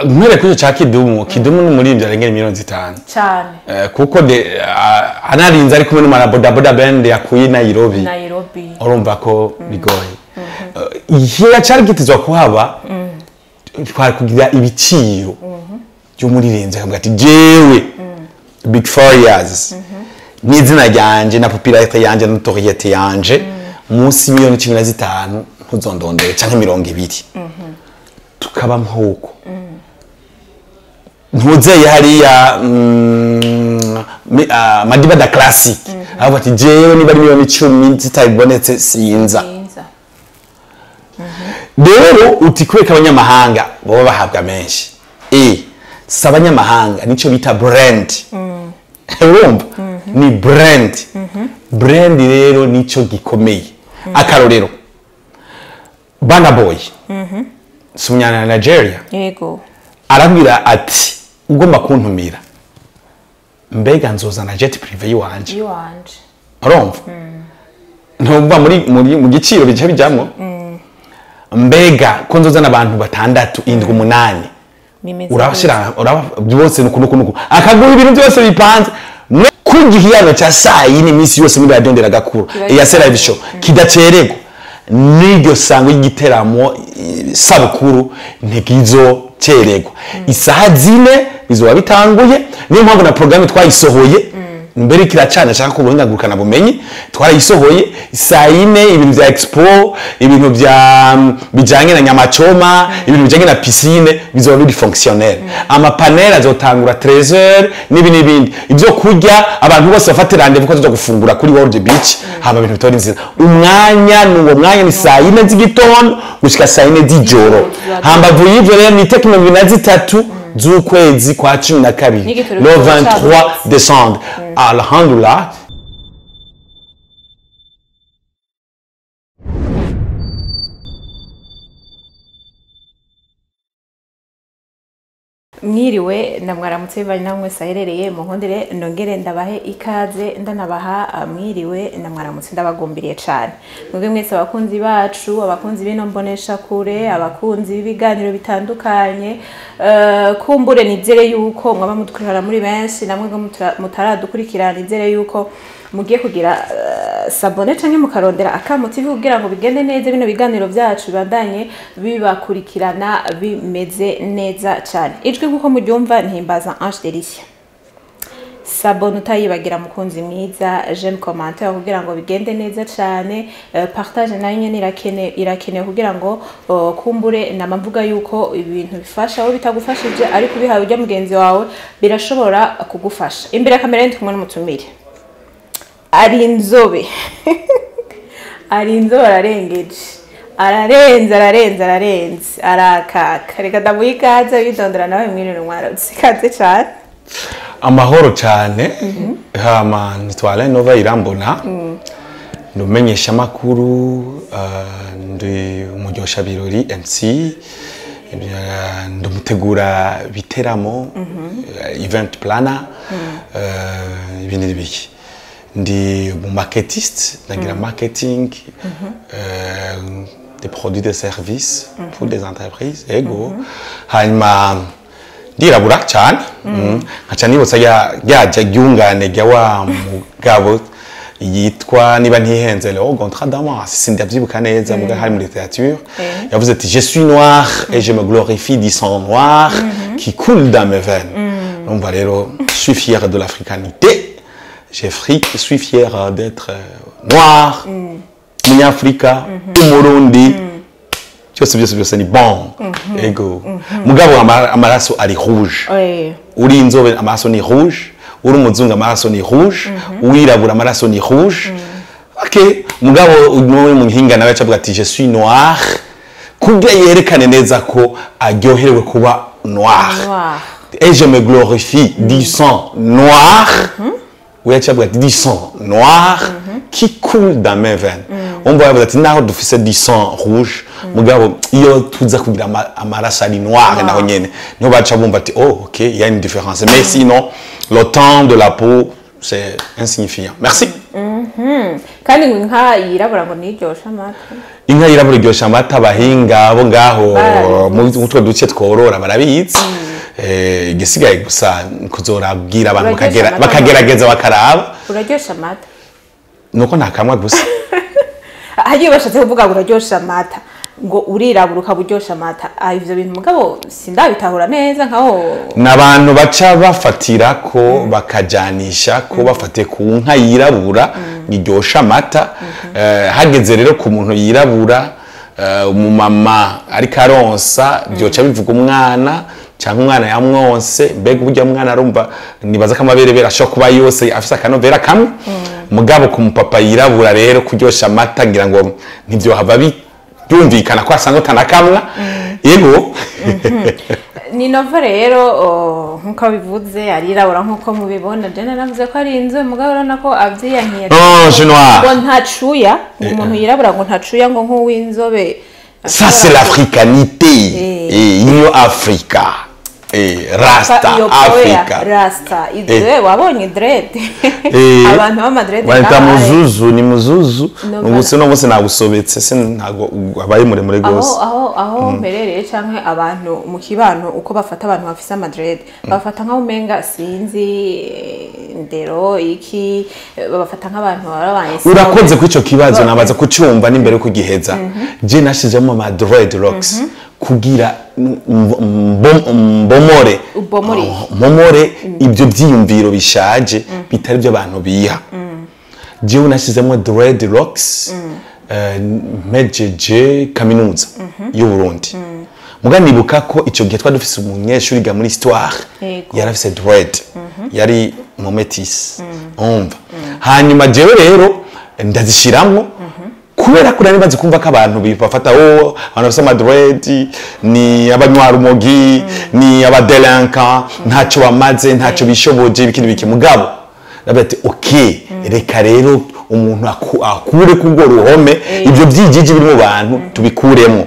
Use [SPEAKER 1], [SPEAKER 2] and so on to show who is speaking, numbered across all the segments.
[SPEAKER 1] Mpere kuri ca Kidumu. Kidumu ni umuririmbyi arengera 5 miliyoni
[SPEAKER 2] Cyane.
[SPEAKER 1] Kuko de anarinze ari kumwe n'umara boda boda band yakuye i Nairobi.
[SPEAKER 2] Nairobi.
[SPEAKER 1] Urumva ko bigoye. Igihe cari gitezwa kuhaba, twari kugira ibiciro by'umuririmbyi, akavuga ati: "Jewe Big Farious, n'izina ryanje na popularité yanje na notoriété yanje, munsi 15 miliyoni ntuzondondere, canke 20." Tukaba nk'uko ntuzeye hariya Madiba da Classic, avuga ati: "Jewe niba ari 10 miliyoni zitabonetse sinza."
[SPEAKER 2] Nziza.
[SPEAKER 1] Rero uti kubera abanyamahanga baba bahabwa menshi, si abanyamahanga, nicyo bita brand. Urumva ni brand. Brand rero nicyo gikomeye. Akarorero, Burna Boy si umunyana Nigeria?
[SPEAKER 2] Yego.
[SPEAKER 1] Arabwira ati: "Ugomba kuntumira, mbega nzozana jet privé yiwanje?"
[SPEAKER 2] Iwanje.
[SPEAKER 1] Urumva ntumva muri mu giciro bice bijamwo, mbega ko nzozana abantu batandatu, indwi, umunani?
[SPEAKER 2] Bimeze.
[SPEAKER 1] Urabashira, uraba byose nuku nuku nuku, akagura ibintu byose bipanze. Mwe ku gihiyano cya saa yine iminsi yose muri radiyo Nderagakuru
[SPEAKER 2] Kiba
[SPEAKER 1] ya Live Show kidacererwa, n'iryo sango y'igiteramo sabukuru ntikizocererwa. Isaha 4 bizoba bitanguye. Niyo mpamvu na programme twayisohoye mbere kiracana, ashaka ko ubuhinga ngurukana bumenyi, twarayisohoye saa 4. Ibintu bya expo, ibintu bya bijanye na nyamachoma, ibintu bijanye na piscine bizoba biri fonctionnel. Ama panel azotangura 13h n'ibi n'ibindi. Ibyo kurya, abantu bose bafate rendez-vous ko tuza gufungura kuri World Beach. Hama ibintu bitora nziza. Umwanya ni uwo mwanya, ni saa 4 z'igitondo gushika saa 4 z'ijoro. Hambavu y'ivyo rero, ni itariki 23 z'ukwezi kwa 12,
[SPEAKER 2] N'igitoro
[SPEAKER 1] le
[SPEAKER 2] kizoba
[SPEAKER 1] 23 décembre. Alhamdulillah.
[SPEAKER 2] Mwiriwe na mwaramutse bivanye naho mwese aherereye. Mu nkundire nongere ndabahe ikaze, ndanabaha mwiriwe na mwaramutse. Ndabagumbiriye cane mwebwe mwese abakunzi bacu, abakunzi b'ino mbonesha kure, abakunzi b'ibiganiro bitandukanye. Kumbure nizere yuko mwaba mudukurikirana muri benshi, namwe ngo mutaradukurikirana, nizere yuko mugiye kugira s'abonner canke mukarondera Akamo TV kugira ngo bigende neza, bino biganiro byacu bibandanye bibakurikirana bimeze neza cyane. Ijwi nkuko muryumva nihimbaza Ange Delicia. S'abonner utayibagira, mukunzi mwiza, j'aime, commentaire kugira ngo bigende neza cyane. Partage nayo nyene irakenewe kugira ngo kumbure namvuga yuko ibintu bifasha wowe bitagufashije, ariko ubihaye ujya mugenzi wawe birashobora kugufasha. Imbere ya kamera ndi kumwe n'umutumire, ari inzobe, ari inzobe, ararengeje, ararenze, ararenze, ararenze, arakaka. Reka ndamuha ikaze widondora nawe. Mwirire, mwaramutse, ikaze cyane.
[SPEAKER 1] Amahoro cyane. Hama nitwa Alain Nova Irambona, ndi umumenyeshamakuru, ndi umuryoshabirori MC, ndi umutegura biteramo, event planner, ibindi n'ibiki. Ndi umu marketiste, ndagira marketing des produits, des services pour des entreprises. Ego. Hanyuma ndirabura cyane. Nkaca nibutsa rya ryungane rya wa mugabo yitwa, niba ntihenze, Léon Gontran Damas, sindavyibuka neza, muga hari muri littérature, yavuze ati: "Je suis noir et je me glorifie du sang noir qui coule dans mes veines." Numva rero je suis fier de l'africanité, je suis fier d'être noir, umunyafrika, umurundi, byose byose byose ni bon. Ego. Mugabo amaraso ari rouge. Uri inzobe amaraso ni rouge, uri umuzungu amaraso ni rouge, uwirabura amaraso ni rouge. Okay, mugabo n'uri mu nkinga nawe acavuga ati: "Je suis noir", kugira yerekane neza ko aryoherewe kuba noir.
[SPEAKER 2] Noir.
[SPEAKER 1] "Et je me glorifie du sang noir." We acavuga ati: "Du sang noir qui coule dans mes veines." Umva, yavuze ati naho dufise du sang rouge, mugabo iyo tuza kugira amaraso ari noir, naho nyene niho baca bumva ati: "Oh ok, il y a une différence." Mais sinon, le temps de la peau, c'est insignifiant. Merci.
[SPEAKER 2] Kandi ngo inka yirabura ngo niryoshe amata.
[SPEAKER 1] Inka yirabura iryosha amata, abahinga bo ngaho mu utwo duce tworora barabizi. Igisigaye gusa kuzorabwira abantu
[SPEAKER 2] Uraryosha amata.
[SPEAKER 1] bakagerageza bakaraba.
[SPEAKER 2] Uraryosha amata.
[SPEAKER 1] Nuko ntakamwa gusa.
[SPEAKER 2] Hagiye bashatse kuvuga ngo uraryosha amata, ngo urirabura ukaba uryosha amata. Ivyo bintu mugabo sindabitahura neza nkaho.
[SPEAKER 1] N'abantu baca bafatira ko bakajanisha ko bafate ku nka yirabura iryosha amata. Hageze rero ku muntu yirabura, umumama ariko aronsa, byoca bivuga umwana cyangwa umwana yamwonse. Mbega uburyo umwana arumva, nibaza ko amaberebere ashobora kuba yose afise akanovera kamwe. Mugabo ku mupapa yirabura rero kuryosha amata, ngira ngo ntibyohava byumvikana ko asanga utanakamwa. Yego.
[SPEAKER 2] Ni Nova rero, nkuko bivuze arirabura nkuko mubibona. Je naravuze ko ari inzobe, mugabo urabona ko avyiyankiye.
[SPEAKER 1] Non, je noir.
[SPEAKER 2] Ngo ntacuya, ngo umuntu yirabura ngo ntacuya ngo nk'uw'inzobe.
[SPEAKER 1] Ça, c'est l'africanité. Et Union Africa. Et Rasta,
[SPEAKER 2] iyo poya
[SPEAKER 1] Africa.
[SPEAKER 2] Rasta idre wabonye dread, abantu b'amadread
[SPEAKER 1] Bahita
[SPEAKER 2] ngaha.
[SPEAKER 1] Muzuzu, ni muzuzu.
[SPEAKER 2] Nova.
[SPEAKER 1] Ubu se no munsi nagusobetse, se ntago abaye muremure
[SPEAKER 2] Aho
[SPEAKER 1] gose.
[SPEAKER 2] aho mperereye canke abantu mu kibano, uko bafata abantu bafise amadread, bafata nk'aho umenga sinzi ndero iki, babafata nk'abantu barabaye.
[SPEAKER 1] Urakoze kuri ico kibazo, nabaza kucyumva n'imbere yo kugiheza. Je nashizemo ama dreadlocks kugira mbomore.
[SPEAKER 2] Ubomore iki?
[SPEAKER 1] Mbomore ibyo byiyumviro bishaje bitari byo abantu biha. Jewe nashizemo dreadlocks mpejeje kaminuza y'u Burundi. Muga nibuka ko ico gihe twari dufise umunyeshuri ga muri histoire yari afise dread, yari mu métis, umva. Hanyuma jewe rero ndazishiramwo kubera ko nari bazi kumva ko abantu bafata, oh, abantu bafise amadread ni abanywarumogi, ni abadelinquant, ntacyo bamaze, ntacyo bishoboje, ibiki n'ibiki. Mugabo ndavuga ati ok, reka rero umuntu akure kurwo ruhome ibyo byigigi biri mu bantu tubikuremo.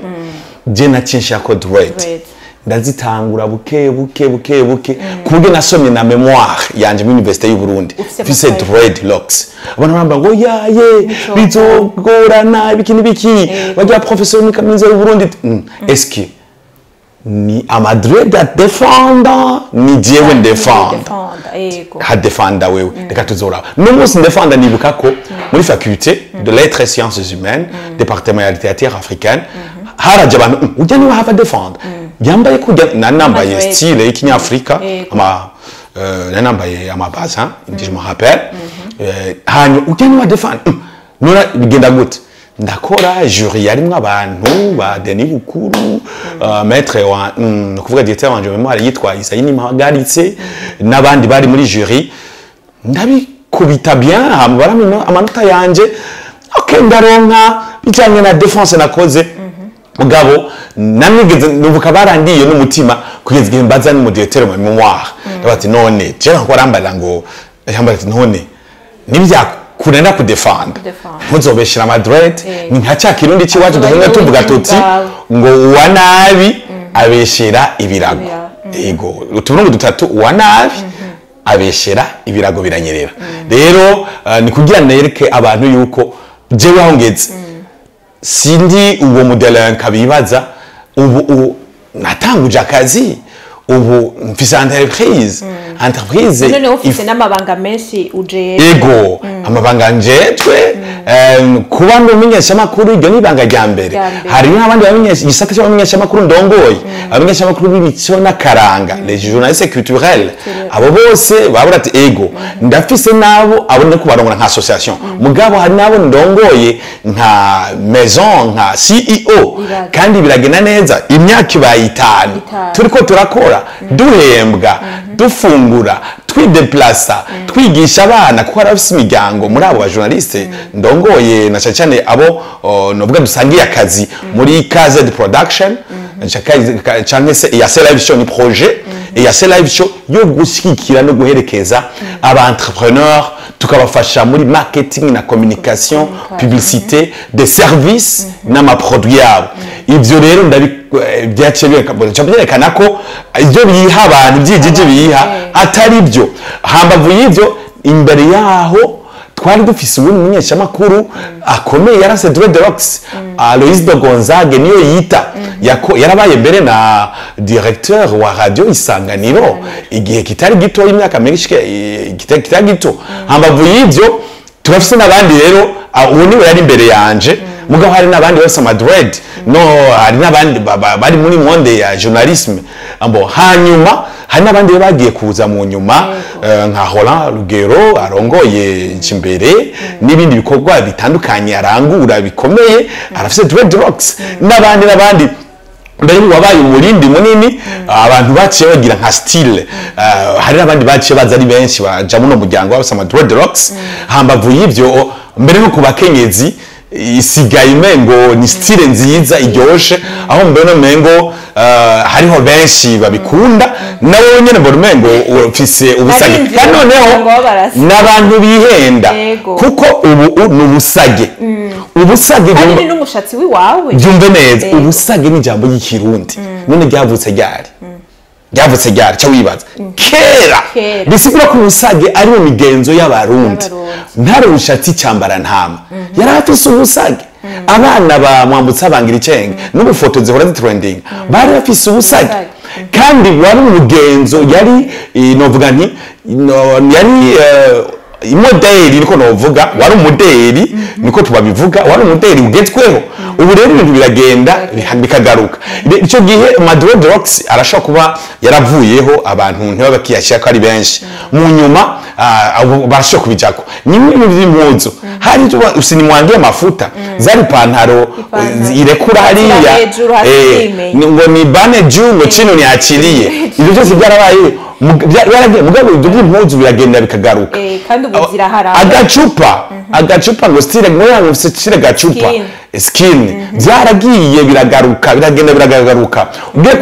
[SPEAKER 1] Je naciye nshirako dread.
[SPEAKER 2] Dread.
[SPEAKER 1] Ndazitangura buke buke buke buke, ku buryo nasomye na mémoire yanje muri université y'u Burundi
[SPEAKER 2] Ufise
[SPEAKER 1] mfise
[SPEAKER 2] amafaranga.
[SPEAKER 1] dreadlocks. Abantu barambwira ngo yaye bizogorana, ibiki n'ibiki, bagira professeur muri kaminuza y'u Burundi. Est-ce que ni amadread adefenda, ni jewe ndefenda?
[SPEAKER 2] Defenda, yego.
[SPEAKER 1] Hadefanda wewe, reka tuzoraba. N'umunsi ndefanda, nibuka ko muri faculté de lettres et sciences humaines, département ya littérature africaine, haraje abantu: "Ujya niwe hava defenda yambaye kujya." Nari nambaye
[SPEAKER 2] Amadread.
[SPEAKER 1] style y'ikinyafrika, ama nari nambaye amabazin, je me rappelle. Hanyuma ujya niwe defenda. Nora bigenda gute? Ndakora jury yarimwo abantu ba Denis Bukuru, maître wa ni ukuvuga directeur wanje mémoire yitwa Isaïe Nimpagaritse, n'abandi bari muri jury. Ndabikubita bien, hama barampa amanota yanje. Ok, ndaronka bijanye na défense nakoze. Mugabo namwigeze nuvuka barandiye n'umutima kugeza igihe mbaza n'umu directeur mu mémoire. Ndabaza ati none je nko arambarira ngo yambara, ati none nibyakunenda kudefanda,
[SPEAKER 2] Kudefanda.
[SPEAKER 1] ntuzobeshera amadread? Ni nka cya kirundi c'iwacu
[SPEAKER 2] Azoba
[SPEAKER 1] duhora
[SPEAKER 2] ari
[SPEAKER 1] tuvuga
[SPEAKER 2] wowe
[SPEAKER 1] tuti
[SPEAKER 2] ubwawe.
[SPEAKER 1] ngo uwa nabi abeshera ibirago.
[SPEAKER 2] Ibirago.
[SPEAKER 1] Yego, utuburungu dutatu, uwa nabi abeshera ibirago biranyerera. Rero ni kugira nereke abantu yuko jewe aho ngeze sindi uwo mudelinka bibaza. Ubu natanguje akazi, ubu mfise entreprise.
[SPEAKER 2] None ufise n'amabanga menshi ujejwe.
[SPEAKER 1] Ego, amabanga njejwe, kuba ndi umumenyeshamakuru, iryo ni ibanga rya mbere.
[SPEAKER 2] Rya mbere.
[SPEAKER 1] Hari n'abandi bamenyesha, igisata cy'abamenyeshamakuru ndongoye, abamenyeshamakuru b'imico n'akaranga, les journalistes culturels, abo bose babura ati ego ndafise nabo, abo ndi kubarongora nka association. Mugabo hari nabo ndongoye nka maison, nka CEO.
[SPEAKER 2] Iraga.
[SPEAKER 1] Kandi biragenda neza, imyaka ibaye 5
[SPEAKER 2] 5.
[SPEAKER 1] turiko turakora, duhembwa, dufungura, twideplasa, twigisha abana, kuko hari abafise imiryango muri abo bajournaliste ndongoye, na cyane cyane abo novuga dusangiye akazi muri KZ Production canke se EAC Live Show. Ni projet EAC Live Show yo gushyigikira no guherekeza aba entrepreneur, tukabafasha muri marketing na communication, publicité des services n'amaproduit yabo. Ibyo rero byaciye byerekana ko ibyo biha abantu, ibyigigi biha, atari byo. Hambavu y'ibyo, imbere yaho Twari dufise uwundi mumenyeshamakuru akomeye yarase dreadlocks, Alois de Gonzague niyo yita. Yarabaye mbere na directeur wa Radio Isanganiro igihe kitari gito, imyaka myinshi kitari gito. Hambavu y'ivyo turafise n'abandi rero, uwo niwe yari imbere yanje, mugabo hari n'abandi bafise ama dread, no hari n'abandi bari muri monde ya journalisme. Ambo hanyuma hari n'abandi rero bagiye kuza mu nyuma, nka Roland Rugero arongoye Jimbere n'ibindi bikorwa bitandukanye arangura bikomeye, arafise dreadlocks, n'abandi n'abandi. Mbere wabaye umurindi munini, abantu baciye bagira nka style. Hari n'abandi baciye baza ari benshi baja muno muryango bafise ama dreadlocks. Hambavu y'ivyo, mbere no ku bakenyezi isigaye umengo ni style nziza iryoshe, aho mbona umengo hariho benshi babikunda. Nawe nyene mbona umengo ufise ubusage.
[SPEAKER 2] Arinjira
[SPEAKER 1] kandi noneho
[SPEAKER 2] umuryango w'abarasa.
[SPEAKER 1] N'abantu bihenda kuko ubu ni ubusage, ubusage.
[SPEAKER 2] Kandi ni n'umushatsi w'iwawe.
[SPEAKER 1] Byumve neza, ubusage ni ijambo ry'Ikirundi. None ryavutse ryari? Ryavutse ryari? Cyo wibaza kera.
[SPEAKER 2] Kera.
[SPEAKER 1] Bisigura ko ubusage ari mu migenzo y'Abarundi.
[SPEAKER 2] Y'Abarundi.
[SPEAKER 1] Ntare Rushatsi cyambara ntama yari afise ubusage. Abana ba Mwambutsa bangira icenge n'ubu foto zihora zitrending bari bafise ubusage.
[SPEAKER 2] Ubusage.
[SPEAKER 1] Kandi wari umugenzo, yari novuga nti yari imodeli, niko novuga, wari umudeli, niko tubabivuga, wari umudeli ugezweho. Ubu rero ibintu biragenda bikagaruka. Ico gihe ama dreadlocks arashobora kuba yaravuyeho, abantu ntibabe bakiyashyira ko ari benshi. Mu nyuma abo barashobora kubijako. Ni ibintu by'impuzu, hari icyo usinimwangiye amafuta, zari pantaro
[SPEAKER 2] Ipantaro.
[SPEAKER 1] irekura hariya.
[SPEAKER 2] Zira hejuru, hasi zimenya.
[SPEAKER 1] Ngo ni bane juu, ngo chino niachilie. Ibyo byose byarabaye, byaragiye, mugabo ibyo by'impuzu biragenda bikagaruka.
[SPEAKER 2] Kandi ubu zirahari.
[SPEAKER 1] Agacupa, ngo style, ngo yango style gacupa.
[SPEAKER 2] Skin.
[SPEAKER 1] Skin byaragiye biragaruka, biragenda biragaruka. Ugiye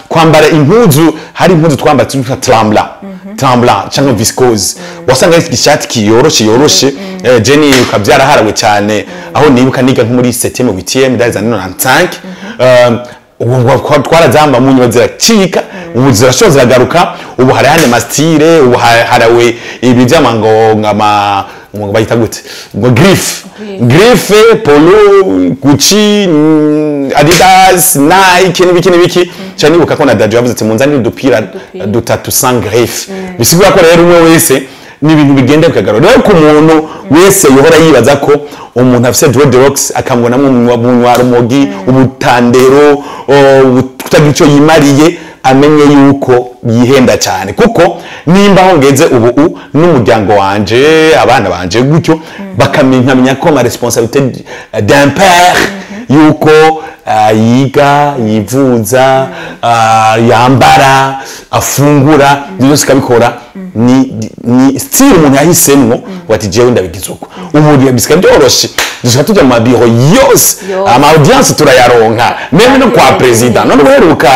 [SPEAKER 1] kwambara impuzu, hari impuzu twambara twitwa tremblant, tremblant cyangwa viscose, wasanga ari igishati kiyoroshe yoroshe. Jenny ukabyaraharawe cyane, aho nibuka niga nko muri 7e 8e dans les années 95, ubu twarazamba, mu nyuma ziracika, ubu zirashobora ziragaruka. Ubu hari handi ma style, ubu harawe ibi byama ngo ngama ngo bayita gute, ngo griffe, griffe, Polo, Gucci, Adidas, Nike n'ibiki n'ibiki cyane. Nibuka ko na Dadju yavuze ati munzanire udupira dutatu sans griffe. Bisigura ko rero umwe wese ni ibintu bigenda bikagaruka. Rero ku muntu wese yohora yibaza ko umuntu afise dreadlocks akamubonamo umunywa rumogi, ubutandero, kutagira icyo yimariye, amenye yuko yihenda cyane, kuko nimba aho ngeze ubu n'umuryango wanje, abana banje gutyo, bakamenya ko ma responsabilité d'un père yuko yiga, yivuza, yambara, afungura, ibyo byose akabikora, ni style umuntu yahisemwo ngo ati jewe ndabigize uko. Ubu bisigaye byoroshe, dushaka tujya mu mabiro yose,
[SPEAKER 2] Yose.
[SPEAKER 1] ama audience turayaronka, même no kwa président. None uheruka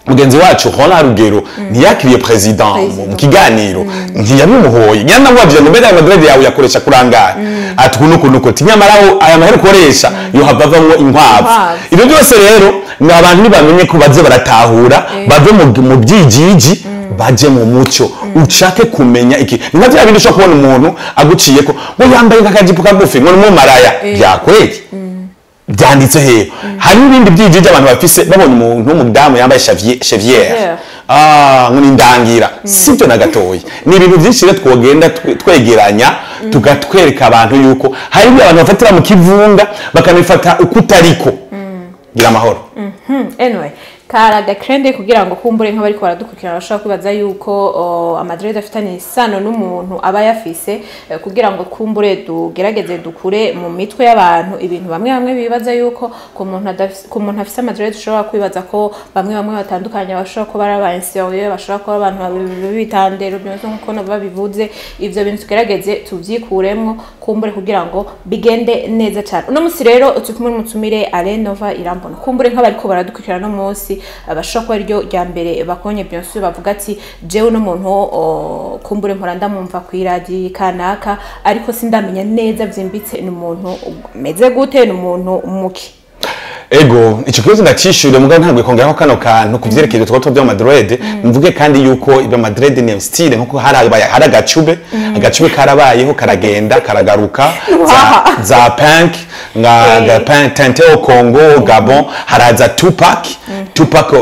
[SPEAKER 1] mugenzi wacu Roland Rugero ntiyakiriye président mu kiganiro, ntiyabimuhoye. Nyanamubajije ngo mbega aya ma dread yawe yakoresha kurangaye, ati uku nuku, ati nyamara aho aya mahera ukoresha yohava avamwo inkwavu.
[SPEAKER 2] Inkwavu.
[SPEAKER 1] Ibyo byose rero ni abantu nibamenye ko baze baratahura, bave mu byijiji, baje mu mucyo, ushake kumenya iki. Ni nka bya bindi ushobora kubona umuntu aguciye ko ngo yambaye nk'akajipo kagufi, ngo ni umumaraya. Byakweri byanditse hehe? Hari n'ibindi byijiji abantu bafise, babonye umuntu w'umudamu yambaye chevrière,
[SPEAKER 2] Chevrière.
[SPEAKER 1] Ah, ngo ni ndangira. Sibyo na gatoya. Ni ibintu byinshi rero twogenda twegeranya, tugatwereka abantu yuko hari ibyo abantu bafatira mu kivunga, bakanabifata uko utariko. Gira amahoro.
[SPEAKER 2] Anyway, kari agakrende kugira ngo kumbure nk'abariko baradukurikirana bashobora kwibaza yuko ama dread afitanye isano n'umuntu aba yafise, kugira ngo kumbure dugerageze dukure mu mitwe y'abantu ibintu bamwe bamwe bibaza yuko ku muntu afise ama dread ushobora kwibaza ko bamwe bamwe batandukanye bashobora kuba ari aba insérieux, bashobora kuba abantu b'ibitandero byose nk'uko nabo babivuze. Ivyo bintu tugerageze tuvyikuremwo kumbure kugira ngo bigende neza cyane. Uno munsi rero turi kumwe n'umutumire Alain Nova Irambona. Kumbure nk'abariko baradukurikirana no munsi bashobora kuba ariryo rya mbere bakonye, bien sûr bavuga ati jewe uno muntu kumbure mpora ndamwumva kw'iradiyo kanaka, ariko sindamenya neza vyimbitse ni umuntu meze gute, ni umuntu muki.
[SPEAKER 1] Ego, ico kibazo ndacishure, mugabo ntabwo kongeraho kano kantu ku vyerekeye utwo bya ma dread. Mvuge kandi yuko ibyo ma dread ni style, nkuko hari agacube. Agacumi karabayeho, karagenda, karagaruka, za punk nga punk tente au Congo, Gabon, haraza Tupac. Tupac,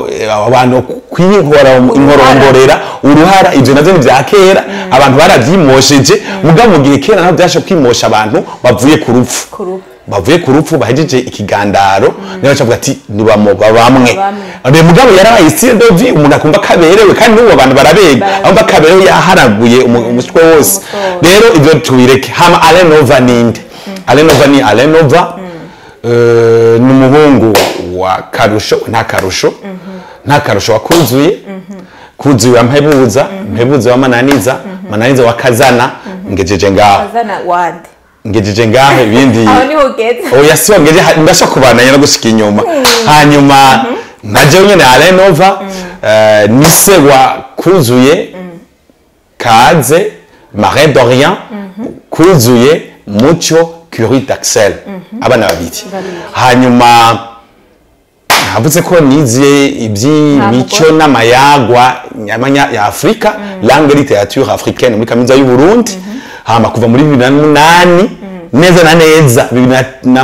[SPEAKER 1] abantu kwihora inkorongorera uruhara, ivyo navyo ni vya kera, abantu baravyimosheje. Mugabo mu gihe kera nabo vyashe kwimosha abantu bavuye ku rupfu,
[SPEAKER 2] Ku rupfu.
[SPEAKER 1] Bavuye ku rupfu, bahejeje ikigandaro, niyo bacavuga ati nibamo bamwe.
[SPEAKER 2] Bamwe.
[SPEAKER 1] Rero mugabo yarabaye style de vie, umuntu akumva kaberewe, kandi n'ubu abantu barabega,
[SPEAKER 2] Barabega.
[SPEAKER 1] akumva kaberewe, yaharaguye umutwe wose.
[SPEAKER 2] Umutwe wose.
[SPEAKER 1] Rero ivyo tubireke. Hama Alenova ninde? Alenova ni Alenova, ni umuhungu wa Karusho, nta Karusho, nta Karusho, wakuzuye kuzuye wa Mpebuza, Mpebuza wa Mananiza, Mananiza wa Kazana. Ngejeje ngaho.
[SPEAKER 2] Azana wande?
[SPEAKER 1] Ngejeje ngaho, ibindi
[SPEAKER 2] Aho niho ugeze?
[SPEAKER 1] Oya, si ngeje, ndashobora kubandanya no gushika inyuma. Hanyuma naje nyene Alenova, ni se wa Kuzuye, Kaze, Marin Dorian, Kuzuye, Mucho, Curie d'Axel, abana babiri.
[SPEAKER 2] Babiri.
[SPEAKER 1] Hanyuma navuze ko nize iby'imico
[SPEAKER 2] Nta
[SPEAKER 1] n'amayagwa nyamanya ya Afrika, langue et littérature africaine, muri Kaminuza y'u Burundi. Hama kuva muri 2008 neza na neza,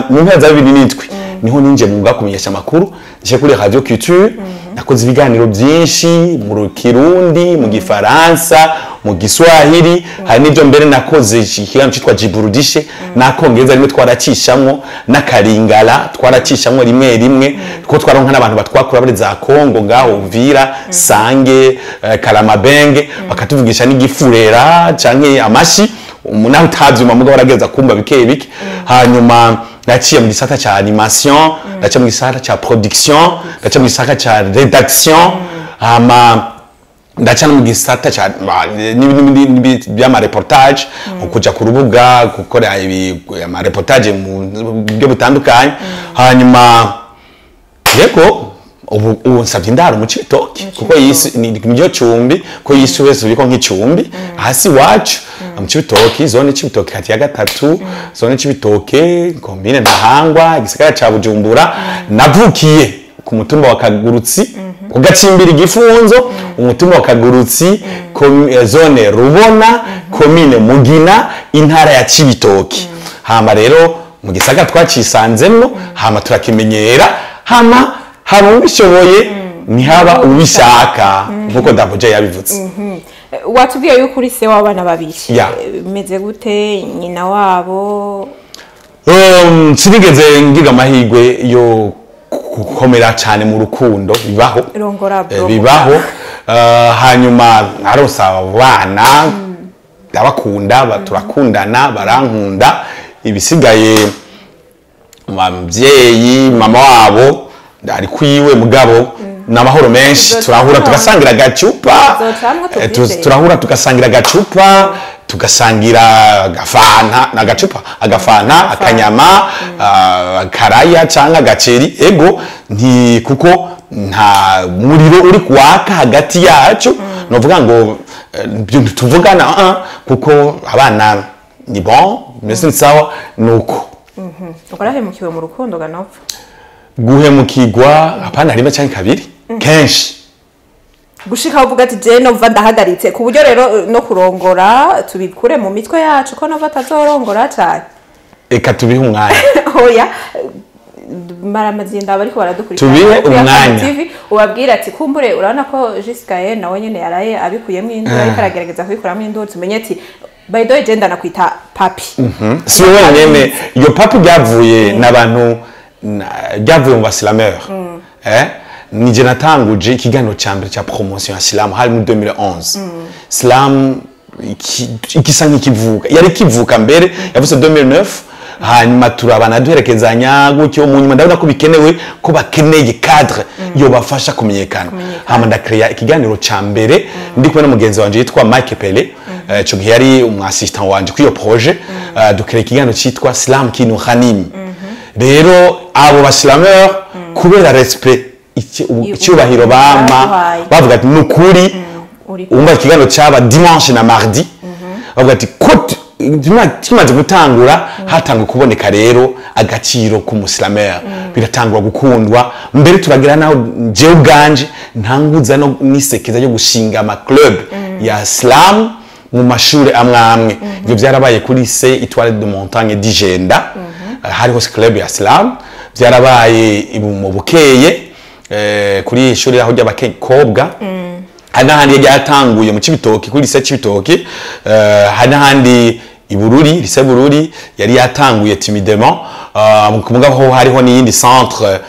[SPEAKER 1] mu mpera za 2007, niho ninjiye mu mwuga wo kumenyesha amakuru, nje kuri Radio Culture. Nakoze ibiganiro byinshi mu Kirundi, mu Gifaransa, mu Giswahili. Hari n'ibyo mbere nakoze ikiganiro cyitwa Jiburudishe n'Akongereza rimwe twaracishamwo, n'Akaringala twaracishamwo rimwe rimwe, kuko twaronka n'abantu batwakura bari za Kongo ngaho Uvira, Sange, Kalamabenge, bakatuvugisha n'igifurera canke amashi, umuntu utavyuma mugabo arageza kumva bike bike. Hanyuma naciye mu gisata ca animation, naciye mu gisata ca production, naciye mu gisata ca rédaction, hama ndaca no mu gisata ca n'ibindi by'ama reportage, ukuja ku rubuga gukora ama reportage mu buryo butandukanye. Hanyuma yego, ubu nsabye indaro mu Cibitoke, kuko yisi ni niryo cumbi, ko yisi wese uriko nk'icumbi hasi iwacu mu Cibitoke, zone Cibitoke, kati ya gatatu, zone Cibitoke, komine Ntahangwa, igisagara ca Bujumbura. Navukiye ku mutumba wa Kagurutsi, ku gacimbiri Gifunzo, umutumba wa Kagurutsi, zone Rubona, komine Mugina, intara ya Cibitoke. Hama rero mu gisagara twacisanzemwo, hama turakimenyera, hama haba ubishoboye, ntihaba ubishaka, nkuko Daboje yabivuze.
[SPEAKER 2] Watubwiye yuko uri se w'abana babiri.
[SPEAKER 1] Ya.
[SPEAKER 2] Bimeze gute, nyina wabo?
[SPEAKER 1] Sinigeze ngiga amahirwe yo gukomera cyane mu rukundo, bibaho.
[SPEAKER 2] Rongora, bro.
[SPEAKER 1] Bibaho. Hanyuma naronse abana, ndabakunda, turakundana, barankunda. Ibisigaye ababyeyi, mama wabo ari kwiwe, mugabo ni amahoro menshi. Turahura tugasangira agacupa.
[SPEAKER 2] Tuzocamwo. Tuvyizeye.
[SPEAKER 1] Turahura tugasangira agacupa, tugasangira agafanta n'agacupa, agafanta, akanyama, akaraya cyangwa agaceri. Ego, nti kuko nta muriro uri kwaka hagati yacu, novuga ngo ibintu tuvugana, kuko abana ni bon, mbese ni sawa nuko.
[SPEAKER 2] Warahemukiwe mu rukundo ganopfa?
[SPEAKER 1] Guhemukirwa, hapana rimwe cyangwa kabiri, kenshi.
[SPEAKER 2] Gushika uvuga ati je nova ndahagaritse, ku buryo rero no kurongora tubikure mu mitwe yacu ko nova atazorongora cyane?
[SPEAKER 1] Eka, tubihe umwanya.
[SPEAKER 2] Oya, maramazinda bariko baradukurikira
[SPEAKER 1] Tubihe
[SPEAKER 2] kuri Afro
[SPEAKER 1] umwanya.
[SPEAKER 2] TV, ubabwira ati kumbure urabona ko Jessica nawe nyene yaraye abikuyemo induru, ariko aragerageza kubikuramo induru, tumenye ati by the way je ndanakwita papi.
[SPEAKER 1] Si wowe wenyene, iyo papi ryavuye n'abantu, ryavuye mu ba slameur. Nije natanguje ikiganiro ca mbere ca promotion ya slam, hari muri 2011. Slam igisa nk'ikivuka, yari kivuka mbere, yavuze 2009. Hanyuma turabana, duherekezanya gutyo. Mu nyuma ndabona ko bikenewe, ko bakeneye cadre yobafasha kumenyekana. Hama ndakreya ikiganiro ca mbere ndi kumwe n'umugenzi wanje yitwa Mike Pele. Ico gihe yari umu assistant wanje kuri iyo projet. Dukrea ikiganiro citwa Slam qui nous ranime. Rero abo ba slameur, kubera respect, icyubahiro bama
[SPEAKER 2] Baguhaye.
[SPEAKER 1] bavuga ati nukuri
[SPEAKER 2] Uri
[SPEAKER 1] umva ikiganiro cyaba dimanche na mardi, bavuga ati ko kimaze gutangura, hatangwa kuboneka rero agaciro k'umu slameur, biratangura gukundwa. Mbere turagira naho jewe ubwanje ntanguza no nisekeza yo gushinga ama club ya slam. mu mashuri amwe amwe. Ivyo vyarabaye kuri lycée Étoile de Montagne d'Ijenda, hariho club ya slam. Vyarabaye mu Bukeye, kuri ishuri aho ry'abakobwa. Hari n'ahandi yatanguye mu Cibitoki, kuri lycée Cibitoki. Hari n'ahandi i Bururi, lycée Bururi yari yatanguye timidement. Mugabo ho hariho n'iyindi centre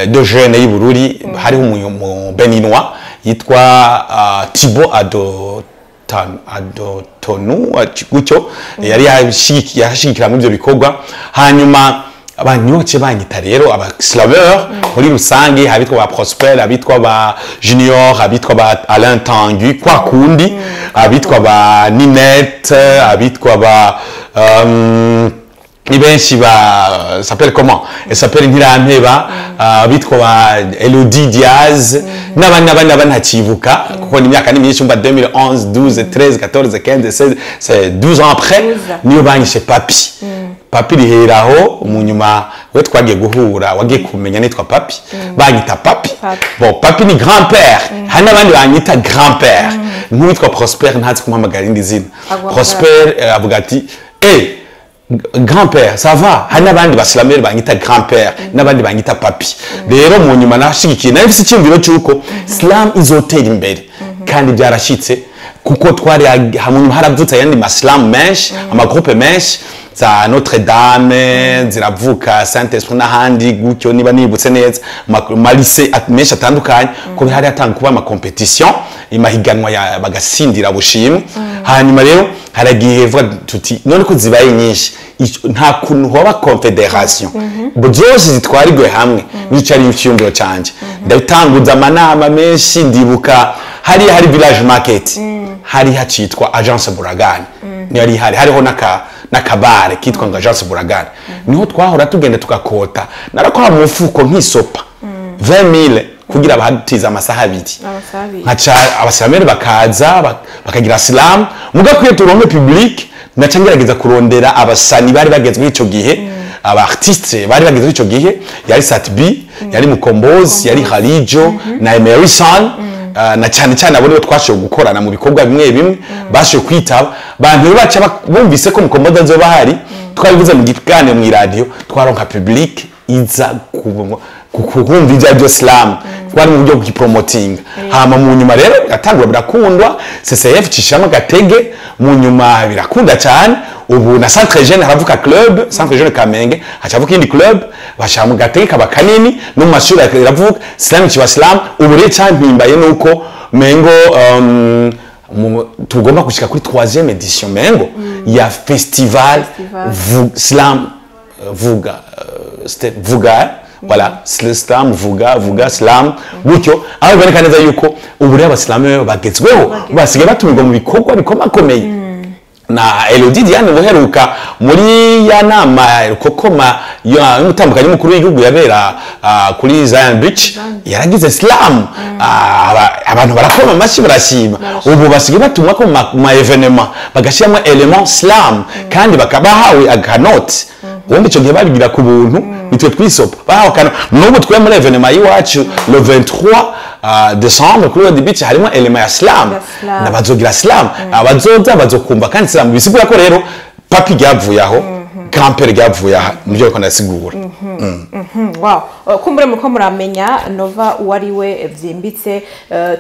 [SPEAKER 1] de jeunes y'i Bururi, hariho umu Béninois yitwa Thibaut Adotonu gutyo, yari yashigikira muri ibyo bikorwa. Hanyuma abantu baciye banyita rero aba slameur muri rusange, abitwa ba Prosper, abitwa ba Junior, abitwa ba Alain Tanguy kwa kundi, abitwa ba Ninette, abitwa ba ni benshi ba s'appelle comment, elle s'appelle Ntirampeba, abitwa ba Elodie Diaz n'abandi n'abandi n'abandi ntakibuka kuko ni imyaka ni myinshi. Umva, 2011, 12, 13, 14, 15, 16, c'est 12 ans après.
[SPEAKER 2] 12 ans.
[SPEAKER 1] Niyo banyishe Papi. Papi riheraho. Mu nyuma we twagiye guhura, wagiye kumenya nitwa Papi, banyita Papi.
[SPEAKER 2] Papi.
[SPEAKER 1] Bon, Papi ni grand père. Hari n'abandi banyita grand père, nk'uwitwa Prosper ntazi kumuhamagara irindi zina.
[SPEAKER 2] Aguhamagara.
[SPEAKER 1] Prosper avuga ati: "Eh, grand père, ça va?" Hari n'abandi ba slameur banyita grand père, n'abandi banyita Papi. Rero mu nyuma nashigikiye, nari mfise icyumviro cy'uko slam izotera imbere, kandi byarashitse kuko twari hamwe, haravutse ayandi ma slam menshi, ama groupe menshi, za Notre Dame ziravuka, Saint Esprit n'ahandi gutyo, niba nibutse neza, ma lycée menshi atandukanye, ko hari hatanga kuba ama compétition, imahiganwa ya bagasindira bushimwe. Hanyuma rero haragiye vuga tuti: "None ko zibaye nyinshi, nta kuntu hoba confédération zose zitwarirwe hamwe?" Nico ari icyumviro canje, ndabitanguza amanama menshi. Ndibuka hariya hari Village Market, hari hacitwa Agence Buragani, niyo yari ihari, hariho n'akabare kitwa ngo Agence Buragani, niho twahora tugenda tugakota. Narakora mu mufuko nk'isopa 20,000 kugira bahatize amasaha 2.
[SPEAKER 2] Amasaha 2.
[SPEAKER 1] Nkaca aba slameur bakaza bakagira slam, muga kwiye turonke public. Naca ngerageza kurondera abasani bari bagezweho ico gihe, aba artiste bari bagezweho ico gihe, yari Sat B, yari Mukombozi, yari Harijo na Emerson. Na cyane cyane abo nibo twashoboye gukorana mu bikorwa bimwe bimwe, bashoboye kwitaba. Bantu baca bumvise ko Mukombozi azoba hari, twabivuze mu kiganiro mu iradiyo, twaronka public iza kumva ibyo aribyo slam. Twari mu buryo bw'ipromoting. Hama mu nyuma rero biratangura, birakundwa, CCF cishamo agatege, mu nyuma birakunda cyane. Ubu na Centre Jeune haravuka club, Centre Jeune Kamenge hacavuka indi club, bashira mu gatege kaba kanini, no mu mashuri iravuka slam, kiba slam. Ubu rero cyampimbaye nuko mengo tugomba gushika kuri troisième édition mengo ya festival,
[SPEAKER 2] Festival.
[SPEAKER 1] Slam vuga, c'était vuga, voilà, slam vuga, vuga slam gutyo, aho biboneka neza yuko ubu rero aba slameur bagezweho, basigaye batumirwa mu bikorwa bikomakomeye. Na Elodie Diane buheruka muri ya nama kokoma y'umutambukanyi w'umukuru w'igihugu yabera kuri Zion Beach, yaragize slam. Abantu barakoma amashyi, barashima. Ubu basigaye batumwa ko mu ma événement bagashyiramo élément slam, kandi bakaba bahawe akanoti. Ubundi icyo gihe babigira ku buntu, nitwe twisopa, bahawe akanoti. N'ubu twe muri événement y'iwacu le 23 décembre kuri World Beach harimo élément ya slam.
[SPEAKER 2] Ya slam.
[SPEAKER 1] N'abazogira slam, abazoza bazokumva kandi slam. Bisigura ko rero Papi ryavuye aho, grand-père ryavuye aha, nibyo ariko ndasigura.
[SPEAKER 2] Wow. Kumbure muriko muramenya Nova uwo ari we vyimbitse.